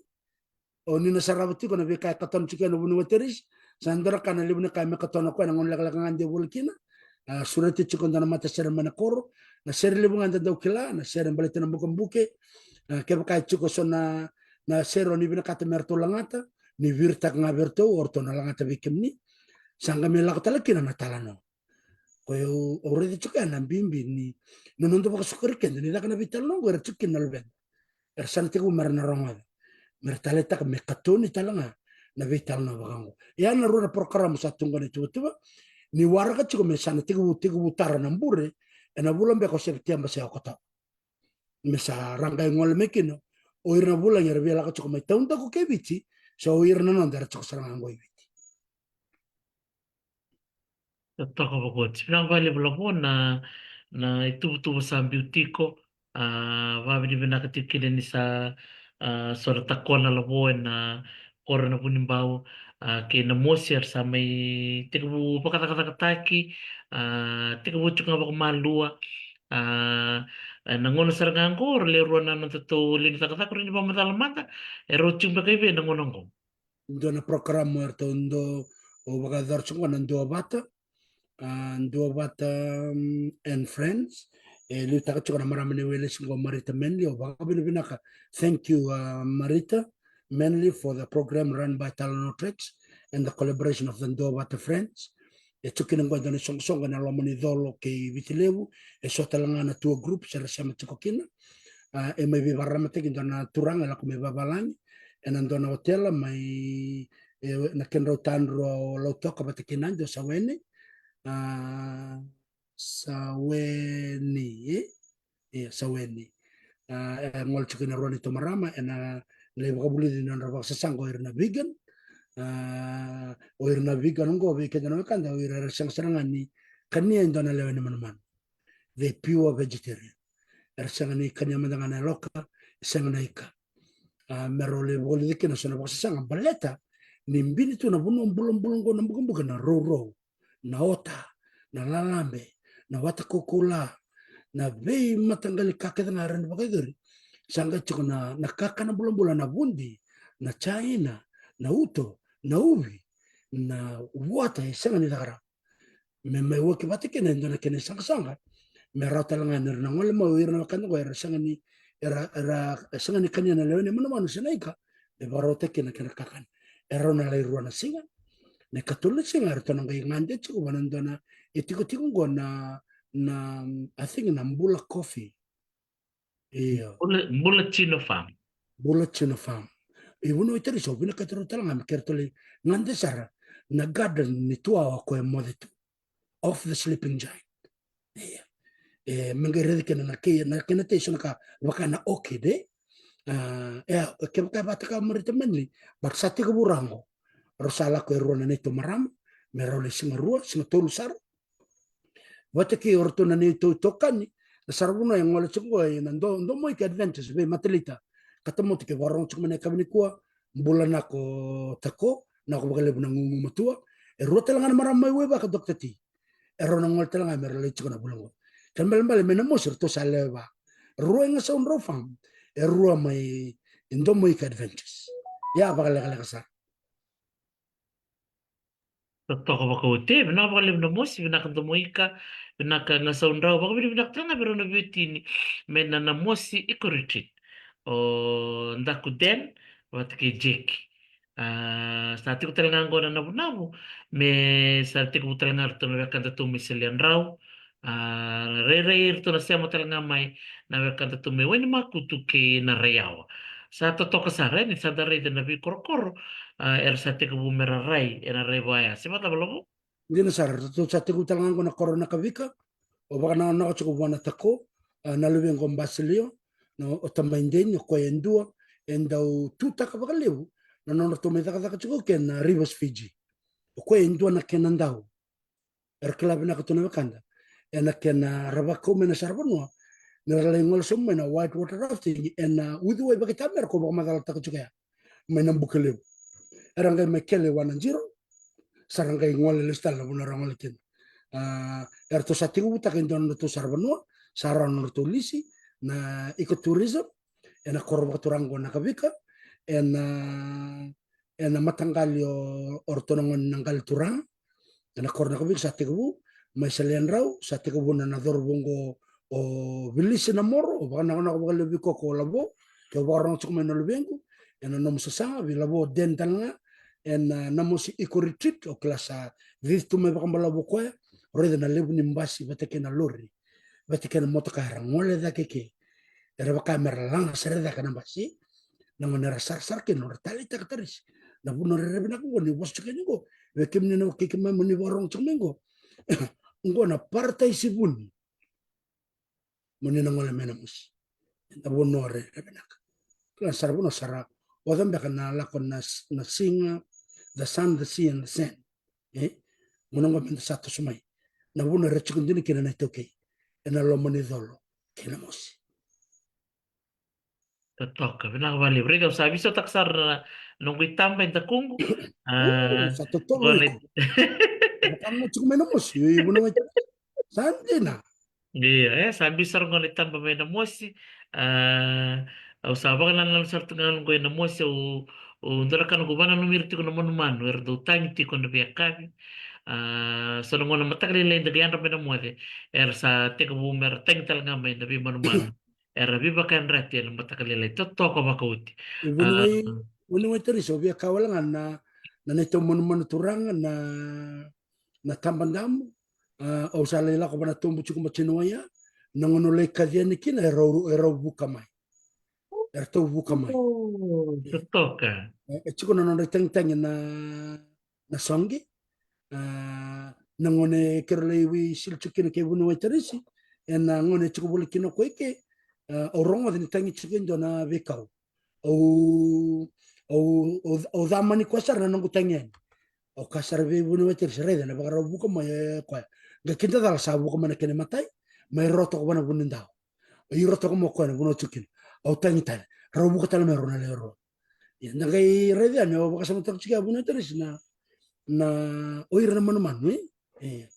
o ni na sarava tiko na veika e katona tiko ena vanua o Teresi, sa dua na ka na levu na ka me katona o koya na gauna lekaleka ga de voli kina, a, sureti tiko dua na matasere mai na koro, na sere levu ga da dau kila, na sere baleta na bukebuke, a, kevaka e tiko so na, na sere o ni vinakata me ratou lagata, ni viritaka ga vei ratou, o ratou na lagata vei kemuni, sa qai me lako tale kina na talanoa. Koya au, au raica tiko ya na bibi ni, na noda vakasukai keda, ni caka na veitalanoa qo era tiko kina na luveda. Era sa na tekivu me ra na rogoca. Me ra taleitaka me katoni tale ga na veitalanoa vaka oqo. Ia na rua na porokaramu sa tu qo na ituvatuva, ni waraka tiko me sa na tekivu, tekivu tara na bure, ena vula beka o Sepiteba se Okotova. Me sa ra qai gole mai kina, o ira na vulagi era via lako tiko mai taudaku kei Viti, so o ira na noda era tiko sara ga qo i Viti. Totoka vakaoti. Vinaka vakalevu Lavo na, na ituvatuva sa biu tiko. A, vakavinavinaka tiko kina ni sa, a, sora tokona Lavo ena koro na Vunibau, a, kei na mosi era sa mai tekivu vakacakacakataki, a, tekivu tiko ga vakamalua. A, e na gauna sara ga oqo, ra lewe rua na nodatou lewe ni cakacaka, ra ni vakamacala mada, e rau tiko beka i vei na gauna oqo? Dua na program o ratou dau, o vakayacora tiko na Duavata, a, Duavata, um, and Friends. E liutaka tiko na marama ni Welesi qo, Marita Manley, au vakavinavinaka. Thank you, uh, Marita Manley, for the program run by Talanoa Tracks and the collaboration of the Duavata Friends. E tiko kina qo e dua na isoqosoqo e na loma ni Colo kei Viti Levu, e so tale ga na tour groups era sema tiko kina. A, e mai veivakararamataki e dua na turaga e lako mai vavalagi e na dua na otela mai, e, na kedrau tadrua o Lautoka vata kei Nadi, o Saweni. A, Saweni, e? Ia, Saweni. A, e gole tiko kina e rua na neitou marama e na lai vakavulici na nodra vakasasaqa o ira na vegan. A, o ira na vegan oqo, vei keda na wekada, o ira era sega sara ga ni kania e dua na lewe ni manumanu. They pure vegetarian. Era sega ni kania mada ga na yaloka, sega na ika. A, me rau lai vakavulici kina e so na vakasasaqa baleta ni bini tu na vanua bulabula oqo na bukabuka, na rourou, na ota, na lalabe, na wata kaukaula, na veimataqali ka kece ga era ni vakayacori. Sa qai tiko na, na kakana bulabula, na vudi, na jaina, na uto, na uvi, na vuata e sega ni caka rawa. Me mai waki vata kina e dua na kena isaqasaqa me rawa tale ga ni ra na gole mai o ira na wekada oqo era sega ni, era, era sega ni kania na lewe ni manumanu se na ika, me vakarautaki kina na kena kakana. E rau na lai rua na siga, na ikatolu ni siga eratou na qai gade tiko vua na dua na itikotiko oqo na, na, I think na Bula Coffee. Io. Bula, Bula Tino Farm. Bula Tino Farm. I vanua i Tarisa, au vinakata rau tale ga me keiratou lai gade sara na garden ni tuawa ko e moce tu, of the sleeping giant. Io. E, me qai raici kina na kei, na kena tei so na ka vaka na orchid, e? A, e, kevaka e vakataka Marita Manley, but sa tekivu rawa qo. Rau sa lako e rua na neitou marama me rau lai siga rua, siga tolu sara. Vata kei o ratou na neitou itokani na saravanua e gole tiko qo e na Do-, Domoika Adventures vei Matalita Katamoto, ke vakarogo tiko mai na yakavi nikua. Bula Nako Tako, Nako Vakalevu na Gugumatua. E rua tale ga na marama mai Waivaka, Doctor T. E rau na gole tale ga me rau lai tiko na vula oqo. Kena ibalebale mai Namosi ratou sa lewe va. Rua e Gasau Drau Farm, e rua mai Domoika Adventures. Ia, vakalekaleka sara. Totoka vakaoti, vinaka vakalevu Namosi, vinaka Domoika, vinaka Gasau Drau, vakavinavinaka tale ga vei rau na veiwatini mai na Namosi Eco Retreat. O Daku Den vata kei Jeki. A, sa tiko tale ga oqo na navunavu, me sa tekivu tale ga ratou na wekadatou mai Seleadrau. A, rairai iratou na sema tale ga mai na wekadatou mai Wainimakutu kei Naraiyawa. Sa totoka sara, e, ni sa da raica na veikorokoro, a, era sa tekivu me ra rai e na rai vaya. Se vakacava, Lavo? Dina sara, ratou sa tekivu tale ga oqo na koro Nakavika, o vakanakonako tiko vua na Tako, a, na luvequ o Basilio, na, o tamai Deni, o koya e dua e dau tutaka vakalevu na nodratou mai cakacaka tiko ke na Rivers Fiji. O koya e dua na kena dau. Era kila vinaka tu na wekada e na kena ra vakau mai na saravanua, ni ra lai gole sobu mai na white water rafting e na uciwai vakaitamera ko vakamacalataka tiko ya mai Nabukelevu. Era qai mai Kele Wanajiro, sa ra qai gole lesu tale na vanua ra gole kina. A, eratou sa tekivutaka e dua na nodratou saravanua, sa rawa na nodratou lisi, na ecotourism, e na koro vakaturaga o Nakavika, e na, e na mataqali o, o ratou na gone na qali turaga, e na koro Nakavika sa tekivu, mai Seleadrau, sa tekivu na, na cauravou oqo o Vilisi Namoro, o vakanakonako vakalevu vei koya ko Lavo, ke o vakarogo tiko mai na luvequ, e na nomu sasaga, vei Lavo Den tale ga, e na, a, Namosi Eco Retreat, o kila sa cici tu mai vakabalavu o koya, o raica na levu ni basi vata kei na lori, vata kei na motoka era gole cake ke, era vaka me ra laga sere cake na basi, na gone era sarasara kina, nodra taleitaka Tarisi, na vanua rairai vinaka oqo, ni vosa tiko yani oqo, vei kemuni na wekai keimami mo ni vakarogo tiko mai oqo, oqo na parataisi vuni. Mo ni na gole mai Namosi. E na vanua rairai vinaka. Kila na saravanua sa ra oca beka na lako na s-, na siga, the sun, the sea and the sand. E? Mo na qo me da sa toso mai. Na vanua era tiko dina kina na iTaukei. E na loma ni colo kei Namosi. Totoka, vinaka vakalevu. Raica, au sa veisautaka sara na noqu itaba e dakuqu. A, sa totoka qo na iko. Tiko mai Namosi, io, io, vanua mai. Sa dina. Ia, e, sa biu sara qo na itaba mai Namosi. A, au sa vakanananu sara tu ga qo i Namosi, au, au dua na ka noqu vakananumi ira tiko na manumanu, era dau tagi tiko na veiyakavi. A, so na gauna mataka lailai da qai yadra mai na moce, era sa tekivu mera tagi tale ga mai na veimanumanu. Era veivakayadrati ena mataka lailai, totoka vakaoti. E, vuniwai, vuniwai Tarisi, au via kaya wale ga na, na neitou manumanu turaga na, na Tabadamu. A, au sa lai lako vana Tobu tiko Matiniwaia, na gauna au lai kaci yani kina, erau, erau vuka mai. Eratou vuka mai. O, totoka. E, e tiko na nodra itagitagi na, na soqi. A, na gauna keirau lai wei sili tiko kina kei vuniwai Tarisi, ena gauna e tiko voli kina o koya i ke, a, au rogoca ni tagi tiko e dua na veikau. Au, au, au, au camani koya sara na noqu tagi yani. Au kaya sara vei vuniwai Tarisi, raica na vakarau vuka mai o koya. Qai kidacala sa vuka mai na kena imatai, mai ro toka vua na vunidawa. Iro toka mai o koya na vanua tiko kina. Au tagi tale. Rau vuka tale mai rau na lewe rua. Ia, da qai raica yani, au vakasamataka tiko ya vuniwai Tarisi na, na, o ira na manumanu, e? E.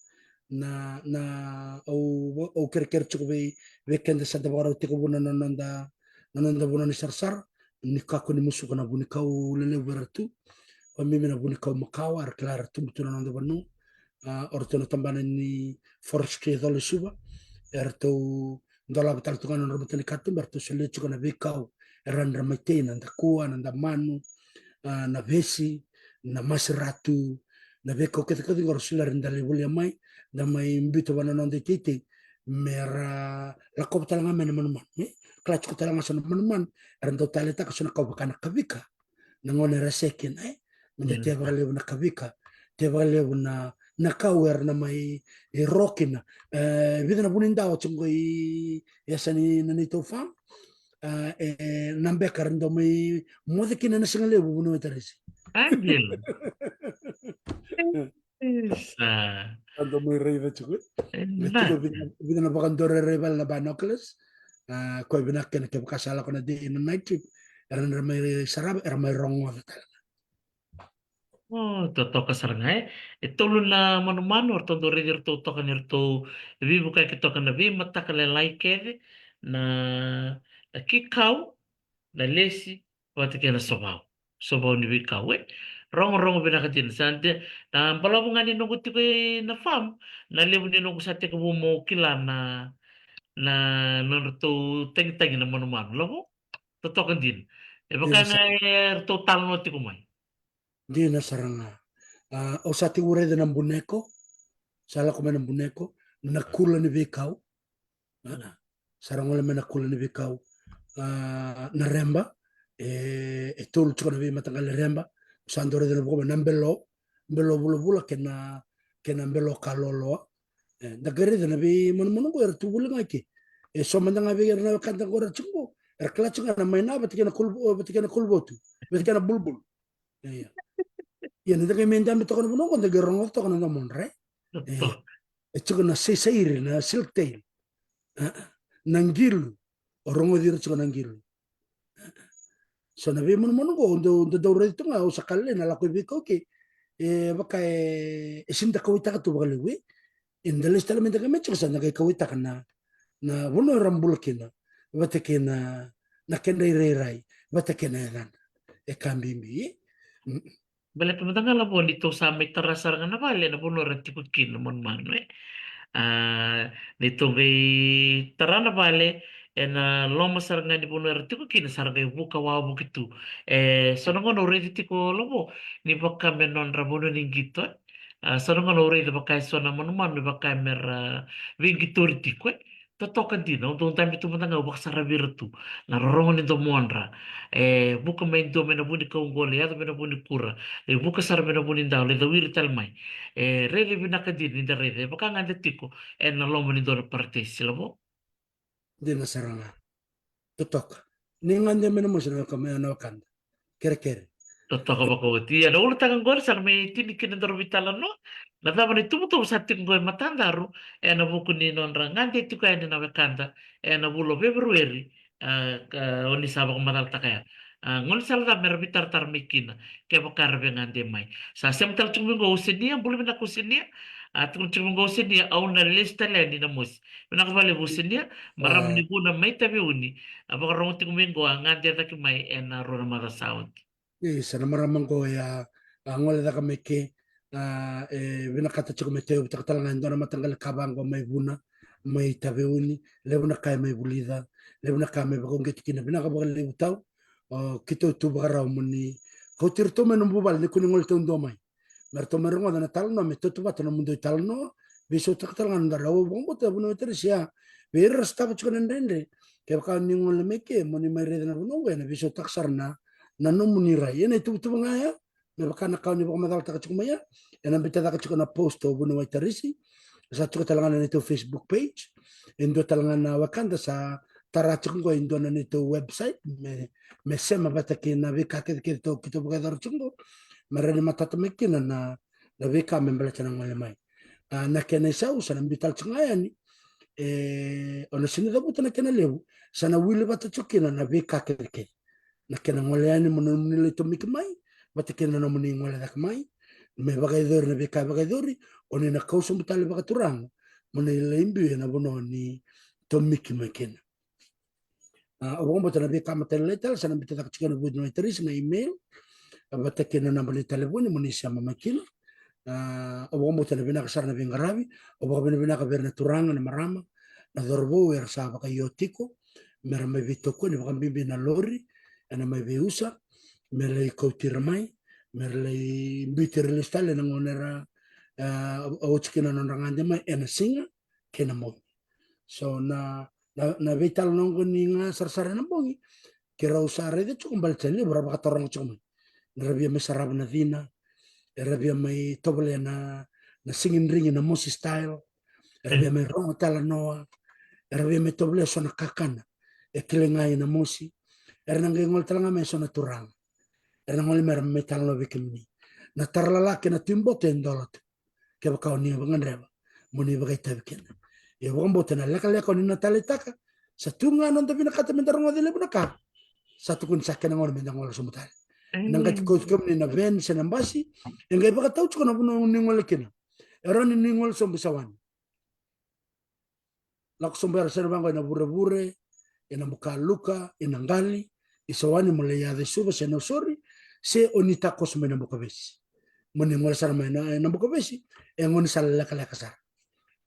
Na, na, au, au kerekere tiko vei, vei keda sa da vakarau tekivu na, na noda, na noda vanua ni sarasara, ni kakua ni musuka na vunikau lelevu era tu. Vakabibi na vunikau makawa, era kila era tubu tu na noda vanua. A, o ratou na tabana ni forestry e Cola i Suva, eratou dolava tale tu ga na nodra matanikatuba, eratou solia tiko na veikau e rawa ni ra mai tei, na dakua, na damanu, a, na vesi, na masiratu, na veikau kece kece qo ra solia, ra da lai volia mai, da mai biuta vua na noda iteitei, me ra lakova tale ga mai na manumanu, e? Kila tiko tale ga so na manumanu era dau taleitaka so na kau vaka na kavika, na gauna era se kina, e? Me da, mm, tea vakalevu na kavika, tea vakalevu na, na kau era na mai, e, ro kina. E, vica na vunidawa tiko qo i yasa ni na neitou farm. A, e, na beka era dau mai moce kina na siga levu, vuniwai Tarisi. Angela. Isa. Era dau mai raica tiko. E, na, tiko vica, vica na vakadua rairai vale na binoculars. A, koya vinaka kena kevaka sa lako na day and night trip, era na mai sarava, era mai rogoca tale ga. O, totoka sara ga, e. E tolu na manumanu eratou dau raici iratou toka ni ratou veivukayaki toka na veimataka lailai kece, na, na kikau, na lesi, vata kei na sovau. Sovau ni veikau, e. Rogorogo vinaka dina. Sa de, na balavu ga ni noqu tiko ina farm, na levu ni noqu sa tekivu mo kila na, na nodratou tagitagi na manumanu, lavo? Totoka dina. E vaka ga eratou talanoa tiko mai. Dina sara ga. A, au sa tekivu raica na buneko. Sa lako mai na buneko. Na kula ni veikau. A, sa ra gole mai na kula ni veikau. A, na reba. E, e tolu tiko na veimataqali reba. Au sa dau raica na vuka mai na belo. Belo vulavula kei na, kei na belo ka loloa. E, da qai raica na veimanumanu qo era tu voli ga i ke. E so mada ga vei ira na wekada qo era tiko qo. Era kila tiko ga na maina vata kei na kolu, vata kei na koluvotu. Vata kei na bulbul. Ia. Ia, ni da qai mai dabe toka na vanua qo, da qai rogoca toka na domodra, e? Ia. E tiko na saisairi, na silk tail. A, a. Na qilu. O rogoci ira tiko na qilu. So na veimanumanu qo, dau, dau, dau raici tu ga, au sa kala na lako i veikau ke. E vaka e, e sega ni da kauwaitaka tu vakalevu, e. E da lesu tale mai da qai mai tiko sa da qai kauwaitaka na, na vanua era bula kina. Vata kei na, na kedra irairai. Vata kei na yacadra. E ka bibi, e. Mm. Baleta mada ga lavo ni tou sa mai tara sara ga na vale ena vanua era tiko kina na manumanu, e. A, ni tou qai tara na vale ena loma sara ga ni vanua era tiko kina, sa ra qai vuka wavoki tu. E, so na gauna au raici tiko lavo ni vaka me nodra vanua ni qito, e. A, so na gauna au raica vaka e so na manumanu ni vaka me ra veiqitori tiko, e. Totoka dina, au dau dabe tu mada ga au vakasaravi ira tu. Na rorogo ni domodra. E vuka mai dua mai na vunikau qo, lai yaco mai na vunikura. Lai vuka sara mai na vunidawa, lai cawiri tale mai. E rairai vinaka dina ni da raica. E vaka ga da tiko ena loma ni dua na paratesi, lavo? Dina sara ga. Totoka. Ni gade mai na mosi na weka, na wekada. Kerekere. Totoka vakaoti. Ia, na ulutaga qori sa na mai tini kina daru veitalanoa. Na cava na ituvatuva sa tiko qo e matadaru ena vuku ni nodra gade tiko yani na wekada ena vula o Feperueri, a, ka, oni sa vakamacalataka ya. A, gaunisala cava mera veitaratara mai kina kevaka era via gade mai. Sa sema tale tiko mai qo o Senia, bula vinaka o Senia. A tukuna tiko mai qo o Senia, au na lesu tale yani na mosi. Vinaka vakalevu Senia, marama ni Vuna mai Taveuni. A vakarogo tiko mai qo, a gade cake mai ena rua na macawa sa oti. Isa, na marama qo e a gole cake mai ke, a e vinakata tiko me tauyavutaka tale ga e dua na mataqali ka vaqo mai Vuna, mai Taveuni, levu na ka e mai vulica, levu na ka me vakauqeti kina. Vinaka vakalevu tau. O keitou tu vakarau mo ni kauti iratou mai na nomu vale ni kua ni gole taudua mai. Me ratou mai rogoca na italanoa, me tautauvata na nomudou italanoa, veisautaka tale ga na nodaru. Au vakabauta, vunau e Tarisi, a vei ira era sotava tiko na dredre, kevaka ni gole mai ke mo ni mai raica na vanua oqo, ena veisautaka sara na, na nomuni rai. Ena ituvatuva ga ya, me vaka na ka o ni vakamacalataka tiko mai ya, ena biuta cake tiko na post o vunau e Tarisi. Sa tiko tale ga na neitou Facebook page. E dua tale ga na wekada sa tara tiko qo e dua na neitou website me, me sema vata kei na veika kecekece tou, keitou vakayacora tiko qo, me rawa ni matata mai kina na, na veika me baleta na gole mai. A, na kena isau sa na biu tale tiko ga yani. E, o na sega ni cavuta na kena levu, sa na wili vata tiko kina na veika kecekece. Na kena gole yani mo nomuni lai tomiki mai, vata kei na nomuni gole cake mai, me vakayacori na veika e vakayacori, o ni na kau sobu tale vakaturaga mo ni lai biu ena vanua o ni tomiki mai kina. A, au vakabauta na veika matailalai tale sa na biuta cake tiko ena vuku ni Tarisi na email, a, vata kei na naba ni talevoni mo ni sema mai kina. A, au vakabauta na vinaka sara na veiqaravi. Au vakavinavinaka vei ira na turaga, na marama, na cauravou era sa vakaio tiko me ra mai veitokoni, vakabibi na lori ena mai veiusa, me lai kauti ira mai, me ra lai biuti ira lesu tale ena gauna era, a, oti kina na nodra gade mai ena siga kei na bogi. So na, na, na veitalanoa oqo ni ga sarasara ena bogi, keirau sa raica tiko baleta e levu era vakataroga tiko mai. Era via mai sarava na cina, era via mai tovolea na, na sigidrigi na mosi style, era via mai rogo talanoa, era via mai tovolea so na kakana e kilai ga ena mosi. Era na qai gole tale ga mai so na turaga, era na gole mai, era mai talanoa vei kemuni. Na tara lala kei na tuiboto e dola tu, kevaka o ni vakagadreva mo ni vakaitavi kina. Ia, vakabauta na lekaleka o ni na taleitaka, sa tu ga noda vinakata me da rogoca e levu na ka. Sa tukuni sa kena gauna me da gole sobu tale. Ena qai kauti kemuni na van se na basi, e qai vakatau tiko na vanua ni gole kina. E rawa ni ni gole sobu i Sawani. Lako sobu era sere vaqo ena Vurevure, ena Bukaluka, ena Qali, i Sawani mo lai yaco i Suva se Nausori, se o ni takoso mai na Bukavesi. Mo ni gole sara mai na, na Bukavesi, e gaunisala lekaleka sara.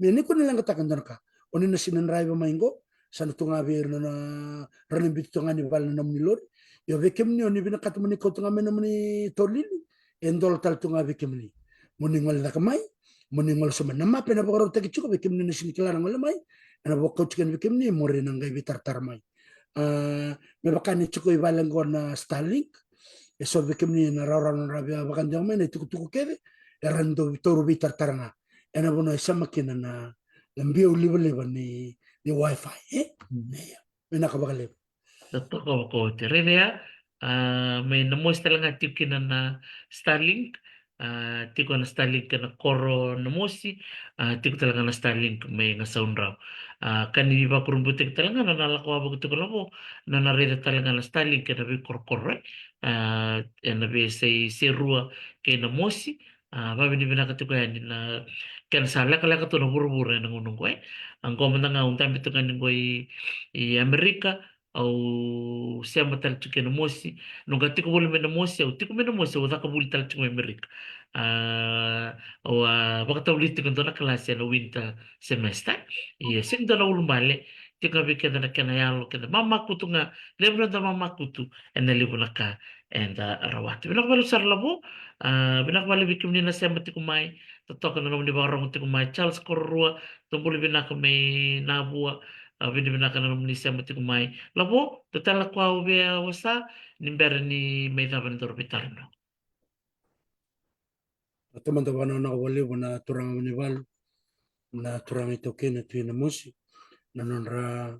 Me ni ko ni leqataka e dua na ka, o ni na sega ni draiva mai qo, sa na tu ga vei ira na, na, ra na biuti tu ga ni vale na nomuni lori. Io, vei kemuni o ni vinakata mo ni kauta ga mai nomuni tolili, e dola tale tu ga vei kemuni. Mo ni gole cake mai, mo ni gole sobu mai. Na mape ena vakarautaki tiko vei kemuni na sega ni kila na gole mai, ena vakauti kina vei kemuni mo ni na qai veitaratara mai. A, me vaka ni tiko i vale qo na Starlink, e so vei kemuni na rawarawa na nodra via vakadewa mai na itukutuku kece, era na dau taura veitaratara ga ena vanua e sema kina na, na biau livaliva ni, ni Wi-Fi, e? Mm. Ia, vinaka vakalevu. Totoka vakaoti. Raica ya, a, mai Namosi tale ga tiko kina na Starlink, a, tiko na Starlink ena koro Namosi, a, tiko tale ga na Starlink mai Gasaudrau. A, ka ni vakurabuitaki tale ga na, na lako wavoki tiko Lavo, na, na raica tale ga na Starlink ena veikorokoro, e. A, ena veiyasai Serua kei Namosi, a, vavinavinaka tiko yani na kena sa lekaleka tu na vuravura ena gauna oqo, e. A, qo mada ga au dabe tiko yani qo i, i Amerika, au sema tale tiko e Namosi. Noqu tiko voli mai Namosi, au tiko mai Namosi, au caka voli tale tiko mai Amerika. A, au a vakatavulici tiko e dua na kalasi ena winter semester. Ia, sega ni dua na ulubale, tiko ga vei keda na kena yalo, keda mamakutu ga, levu na noda mamakutu ena levu na ka eda rawata. Vinaka vakalevu sara Lavo, a, vinaka vakalevu vei kemuni na sema tiko mai, totoka na nomuni vakarogo tiko mai, Charles Kororua, tubuli vinaka mai Navua, a, vinavinaka na nomuni sema tiko mai. Lavo, dua tale na ka au via wasea, ni bera ni mai cava na nodaru veitalanoa. Au taumada vakanananu vakalevu na turaga Vunivalu, na turaga iTaukei na Tui Namosi, na nodra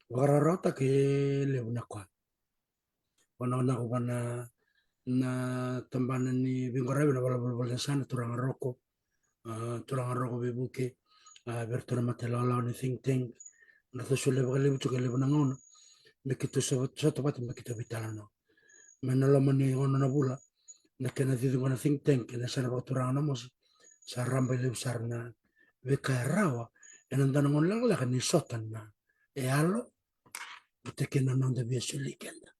vakarawarawataka e levu na ka. Vakanananu vua na, na tabana ni veiqaravi na valenivolavola ni yasana, turaga Roko, a, turaga Roko Veivuke, a, vei iratou na mata ilawalawa ni think tank, na ratou solia vakalevu tiko e levu na gauna me keitou sota, sota vata me keitou veitalanoa. Mai na loma ni ono na vula na kena cici qo na think tank ena yasana vakaturaga Namosi, Sa raba e levu sara na veika e rawa ena dua na gauna lekaleka ni sota na yalo, vata kei na noda via soli keda.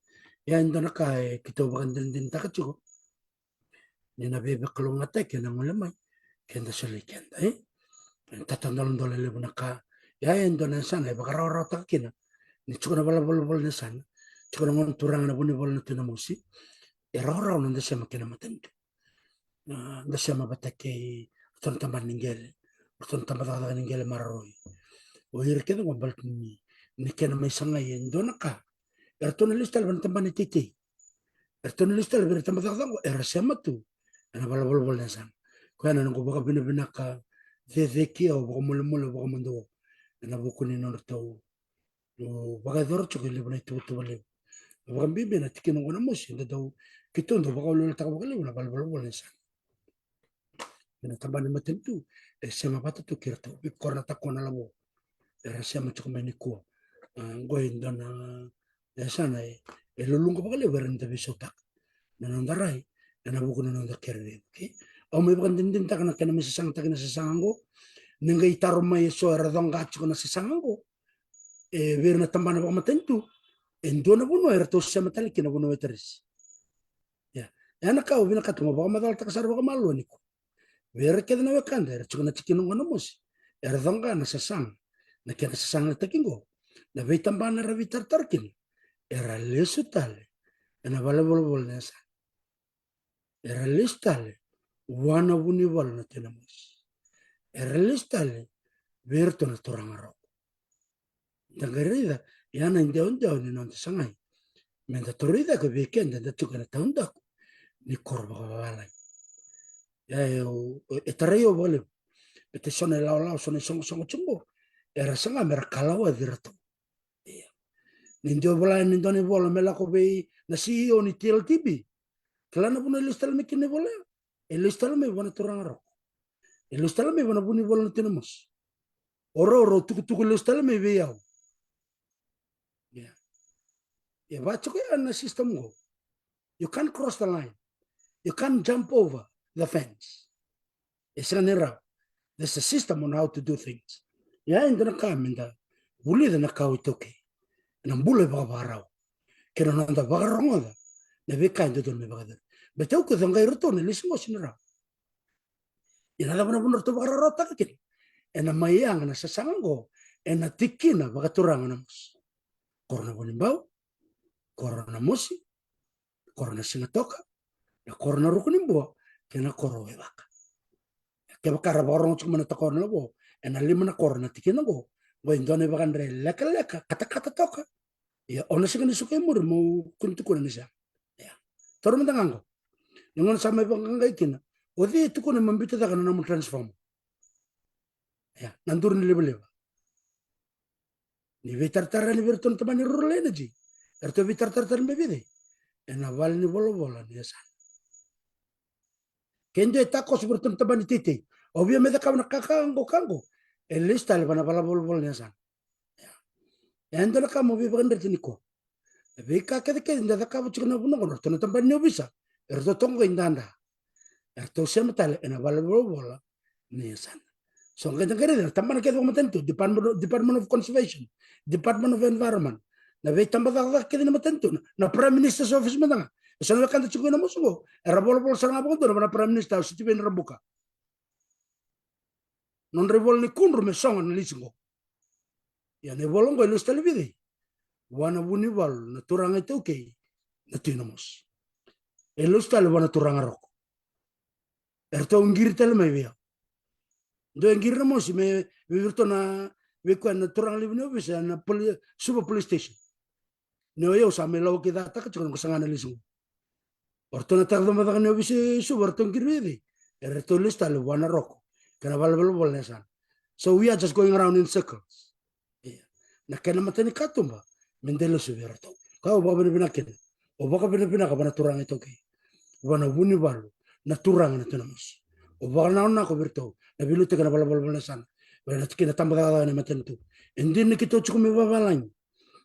Ia e dua na ka e keitou vakadinadinataka tiko, ni na veivakalougatataki ena gole mai keda soli keda, e? E tatadoladolelevu na ka. Ia e dua na yasana e vakarawarawataka kina ni tiko na valenivolavola ni yasana, tiko na gone turaga na vunivola na Tui Namosi, e rawarawa na noda sema kei na matanitu. A, da sema vata kei ratou na tabana ni qele, ratou na tabacakacaka ni qele maroroi. O ira kece qo baleta ni, ni kena mai sagai e dua na ka, eratou na lesu tale vei na tabana ni teitei. Eratou na lesu tale vei ira na tabacakacaka qo, era sema tu ena valenivolavola ni yasana. Koya na noqu vakavinavinaka cecere, au vakamolemole, au vakamadua ena vuku ni nodratou vakayacora tiko e levu na ituvatuva levu. Vakabibi na tikina qo Namosi, da dau, keitou dau vakaweleweletaka vakalevu na valenivolavola ni yasana. Ena tabana ni matanitu e sema vata tu kei iratou, vei koya na takona lavo era sema tiko mai nikua. A, qo e dua na yasana e, e luluqa vakalevu era ni da veisautaka na noda rai ena vuku na noda kere levu, okay? Au mai vakadinadinataka na kena mai sasagataki na sasaga qo. Ni qai taro mai eso era coqa tiko na sasaga qo e vei ira na tabana vakamatanitu, e dua na vanua eratou sema tale kina, vanua e Tarisi. Ia, e na ka au vinakata meu vakamacalataka sara vakamalua nikua vei ira kece na wekada era tiko na tikina qo Namosi, era coqa na sasaga, na kena sasagataki qo, na veitabana era veitaratara kina, era lesu tale ena valenivolavola ni yasana. Era lesu tale vua na vunivalu na Tui Namosi. Era lesu tale vei iratou na turaga Roko. Da qai raica, ia na idewadewa ni noda sagai me da toroi cake vei keda da tiko ena taudaku ni koro vakavavalagi. Ia e, e tarai au vakalevu. Baleta so na ilawalawa, so na isoqosoqo tiko qo, era saga me ra kalawaci iratou. Ia, ni dua e vola yani e dua na ivola me lako vei na C E O ni T L T B. Kila na vanua e lesu tale mai kina na ivola ya? E lesu tale mai vua na turaga Roko. E lesu tale mai vua na vunivalu na Tui Namosi. O rau, rau tukutuku lesu tale mai vei au. Ia, e vaka tiko ya na system qo. You can't cross the line. You can't jump over the fence. E sega ni rawa. There's a system on how to do things. Ia e dua na ka me da vulica na kawa iTaukei ena bula e vakavakarau kei na noda vakarogoca na veika e dodonu me vakayacori. Baleta au kila qai iratou na lesu qo sega ni rawa. Ia na cava na vanua ratou vakarawarawataka kina? Ena mai yaga na sasaga qo ena tikina vakaturaga Namosi. Koro Navunibau, koro Namosi, koro Nasigatoka, na koro Narukunibua, kei na koro Waivaka. Kevaka ra vakarorogo tiko mai na tokona na vo ena lima na koro na tikina qo, qo e dua na ivakadre lekaleka, katakata toka. Ia o na sega ni suka i muri meu kua ni tukuna ni sega. Ia, taura mada ga qo. Ni gauna sa mai vaqaqai kina, o cei e tukuna me biuta cake na nomu transformer? Ia, na duru ni livaliva. Ni veitaratara yani vei iratou na tabana ni Rural Energy, eratou veitaratara tale mai vei cei? Ena valenivolavola ni yasana. Ke dua e takoso vei iratou na tabana ni teitei, au via mai cakava na ka ka qo, ka qo, e lesu tale va na valenivolavola ni yasana. Ia, e dua na ka meu veivakadreti nikua. Na veika kecekece da cakava tiko na vanua qo, na ratou na tabana ni ovisa, eratou toka qo i dada, eratou sema tale ena valenivolavola ni yasana. So qai da qai raica na tabana kece vakamatanitu, Department, Department of Conservation, Department of Environment, na veitabacakacaka kece ni matanitu, na, na Prime Minister's Office mada ga. E so na wekada tiko qo Namosi qo era volavola sara ga vakadua na va na Prime Minister o Sitiveni Rabuka. Nodra ivola ni kudru me sogo na lesu qo. Ia na ivola qo e lesu tale vei cei? Vua na vunivalu na turaga iTaukei na Tui Namosi. E lesu tale vua na turaga Roko. Eratou qiri tale mai vei au. Dua e qiri Namosi me vei iratou na, vei koya na turaga levu ni ovisa na poli-, Suva Police Station. Ni o yau sa mai lawakicataka tiko na noqu saga na lesu qo. O ratou na takacabacaka ni ovisa i Suva, o ratou qiri vei cei? Eratou lesu tale vua na Roko kei na valenivolavola ni yasana. So we are just going around in circles. Ia, na kena matanikatuba me da lesu vei iratou. Ka au vakavinavinaka kina, au vakavinavinaka vua na turaga iTaukei, vua na vunivalu na turaga na Tui Namosi. Au vakananako vei iratou na veiliutaki ena valenivolavola ni yasana, vei ira na tikina tabacakacaka ni matanitu. E dina ni keitou tiko mai vavalagi,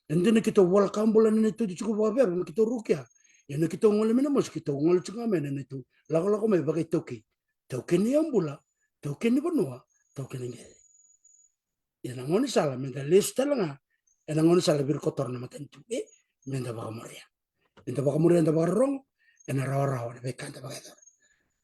e dina ni keitou vola ka bula ni neitou tiko vakaveva me keitou rukia. Ia ni keitou gole mai Namosi, keitou gole tiko ga mai na neitou lakolako mai vakaitaukei. Taukei ni yabula, taukei ni vanua, taukei ni qele. Ia na gaunisala meda lesu tale ga ena gaunisala vei ira kotora na matanitu, e, meda vakamuria. Eda vakamuria, eda vakarorogo ena rawarawa na veika eda vakayacora.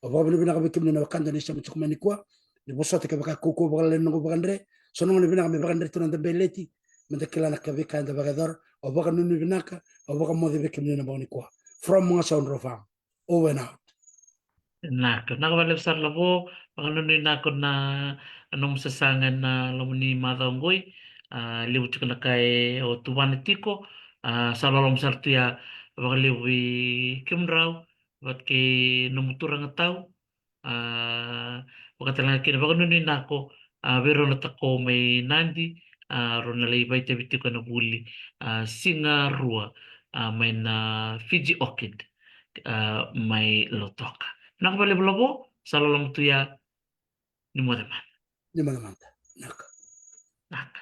Au vakavinavinaka vei kemuni na wekada ni sema tiko mai nikua, ni vosota kevaka e kaukaua vakalailai na noqu vakadre. So na gauna vinaka me vakadre tu na noda beleti, meda kila na ka, veika eda vakayacora. Au vakanuinui vinaka, au vakamoce vei kemuni na bogi nikua. From Magasau Drau Farm. Over and out. Naka, naka vakalevu sara Lavo, vakanuinui naka na nomu sasaga ena loma ni macawa oqoi. A, levu tiko na ka e o tuvana tiko. A, sa loloma sara tu ya vakalevu vei kemudrau vata kei nomu turaga tau. A, vakatalega kina vakanuinui naka, a, vei rau na tako mai Nadi, a, rau na lai vakaitavi tiko ena vuli, a, siga rua, a, mai na Fiji Orchid, a, mai Lautoka. Naka vakalevu Lavo, sa loloma tu ya, ni moce mada. Ni moce mada. Naka. Naka.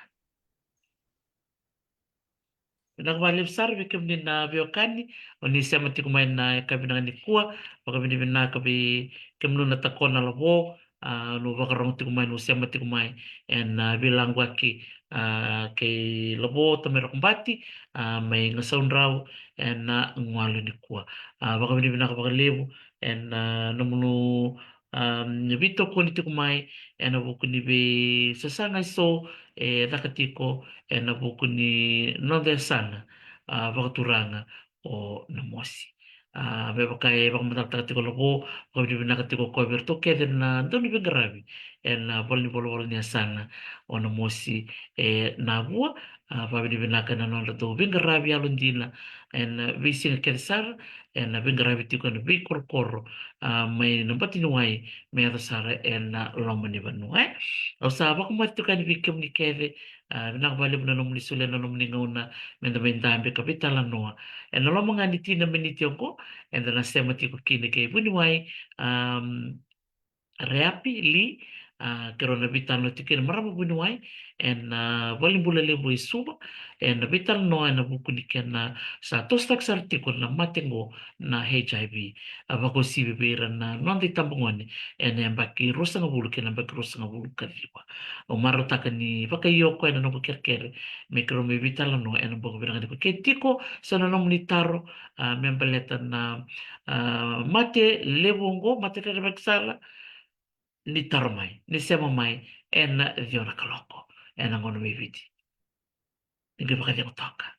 Vinaka vakalevu sara vei kemuni na veiwekani o ni sema tiko mai ena yakavi vinaka nikua. Vakavinavinaka vei kemuni na tako na Lavo, a, ni vakarorogo tiko mai, ni sema tiko mai ena, a, veilaquaki, a, kei Lavo Tamai Rokobati, a, mai Gasaudrau ena, a, gauna nikua. A, vakavinavinaka vakalevu ena, a, nomuni, a, veitokoni tiko mai ena vuku ni veisasaga eso e caka tiko ena vuku ni noda yasana, a, vakaturaga o Namosi. A, me vaka e vakamatatataka tiko Lavo, vakavinavinaka tiko o koya vei iratou kece na dau ni veiqaravi ena, a, valenivolavola ni yasana o Namosi e Navua. A, vakavinavinaka ena nodra dau veiqaravi yalodina ena, a, veisiga kece sara, ena, a, veiqaravi tiko ena veikorokoro, a, mai na bati ni wai me yaco sara ena, a, loma ni vanua, e. Au sa vakamoce tiko yani vei kemuni kece, a, vinaka vakalevu na nomuni solia na nomuni gauna meda mai dabe ka veitalanoa ena loma ga ni tini na miniti oqo, eda na sema tiko kina kei vuniwai, am, Reapi Li, a, keirau na veitalanoa tiko kina marama vuniwai ena, a, valenibula levu e Suva, ena veitalanoa ena vuku ni kena sa tosotaki sara tiko na mate oqo na H I V, a, vakauasivi vei ira na noda itabagone ena yabaki ruasagavulu kei na yabaki ruasagavulu ka ciwa. Au marautaka ni vakaio o koya ena noqu kerekere me keirau mai veitalanoa ena bogi vinaka nikua. Ke tiko so na nomuni taro, a, me baleta na, a, mate levu oqo, mate rerevaki sara, ni taro mai, ni sema mai ena ciwa na kaloko ena gauna mai Viti. Ni qai vakacegu toka.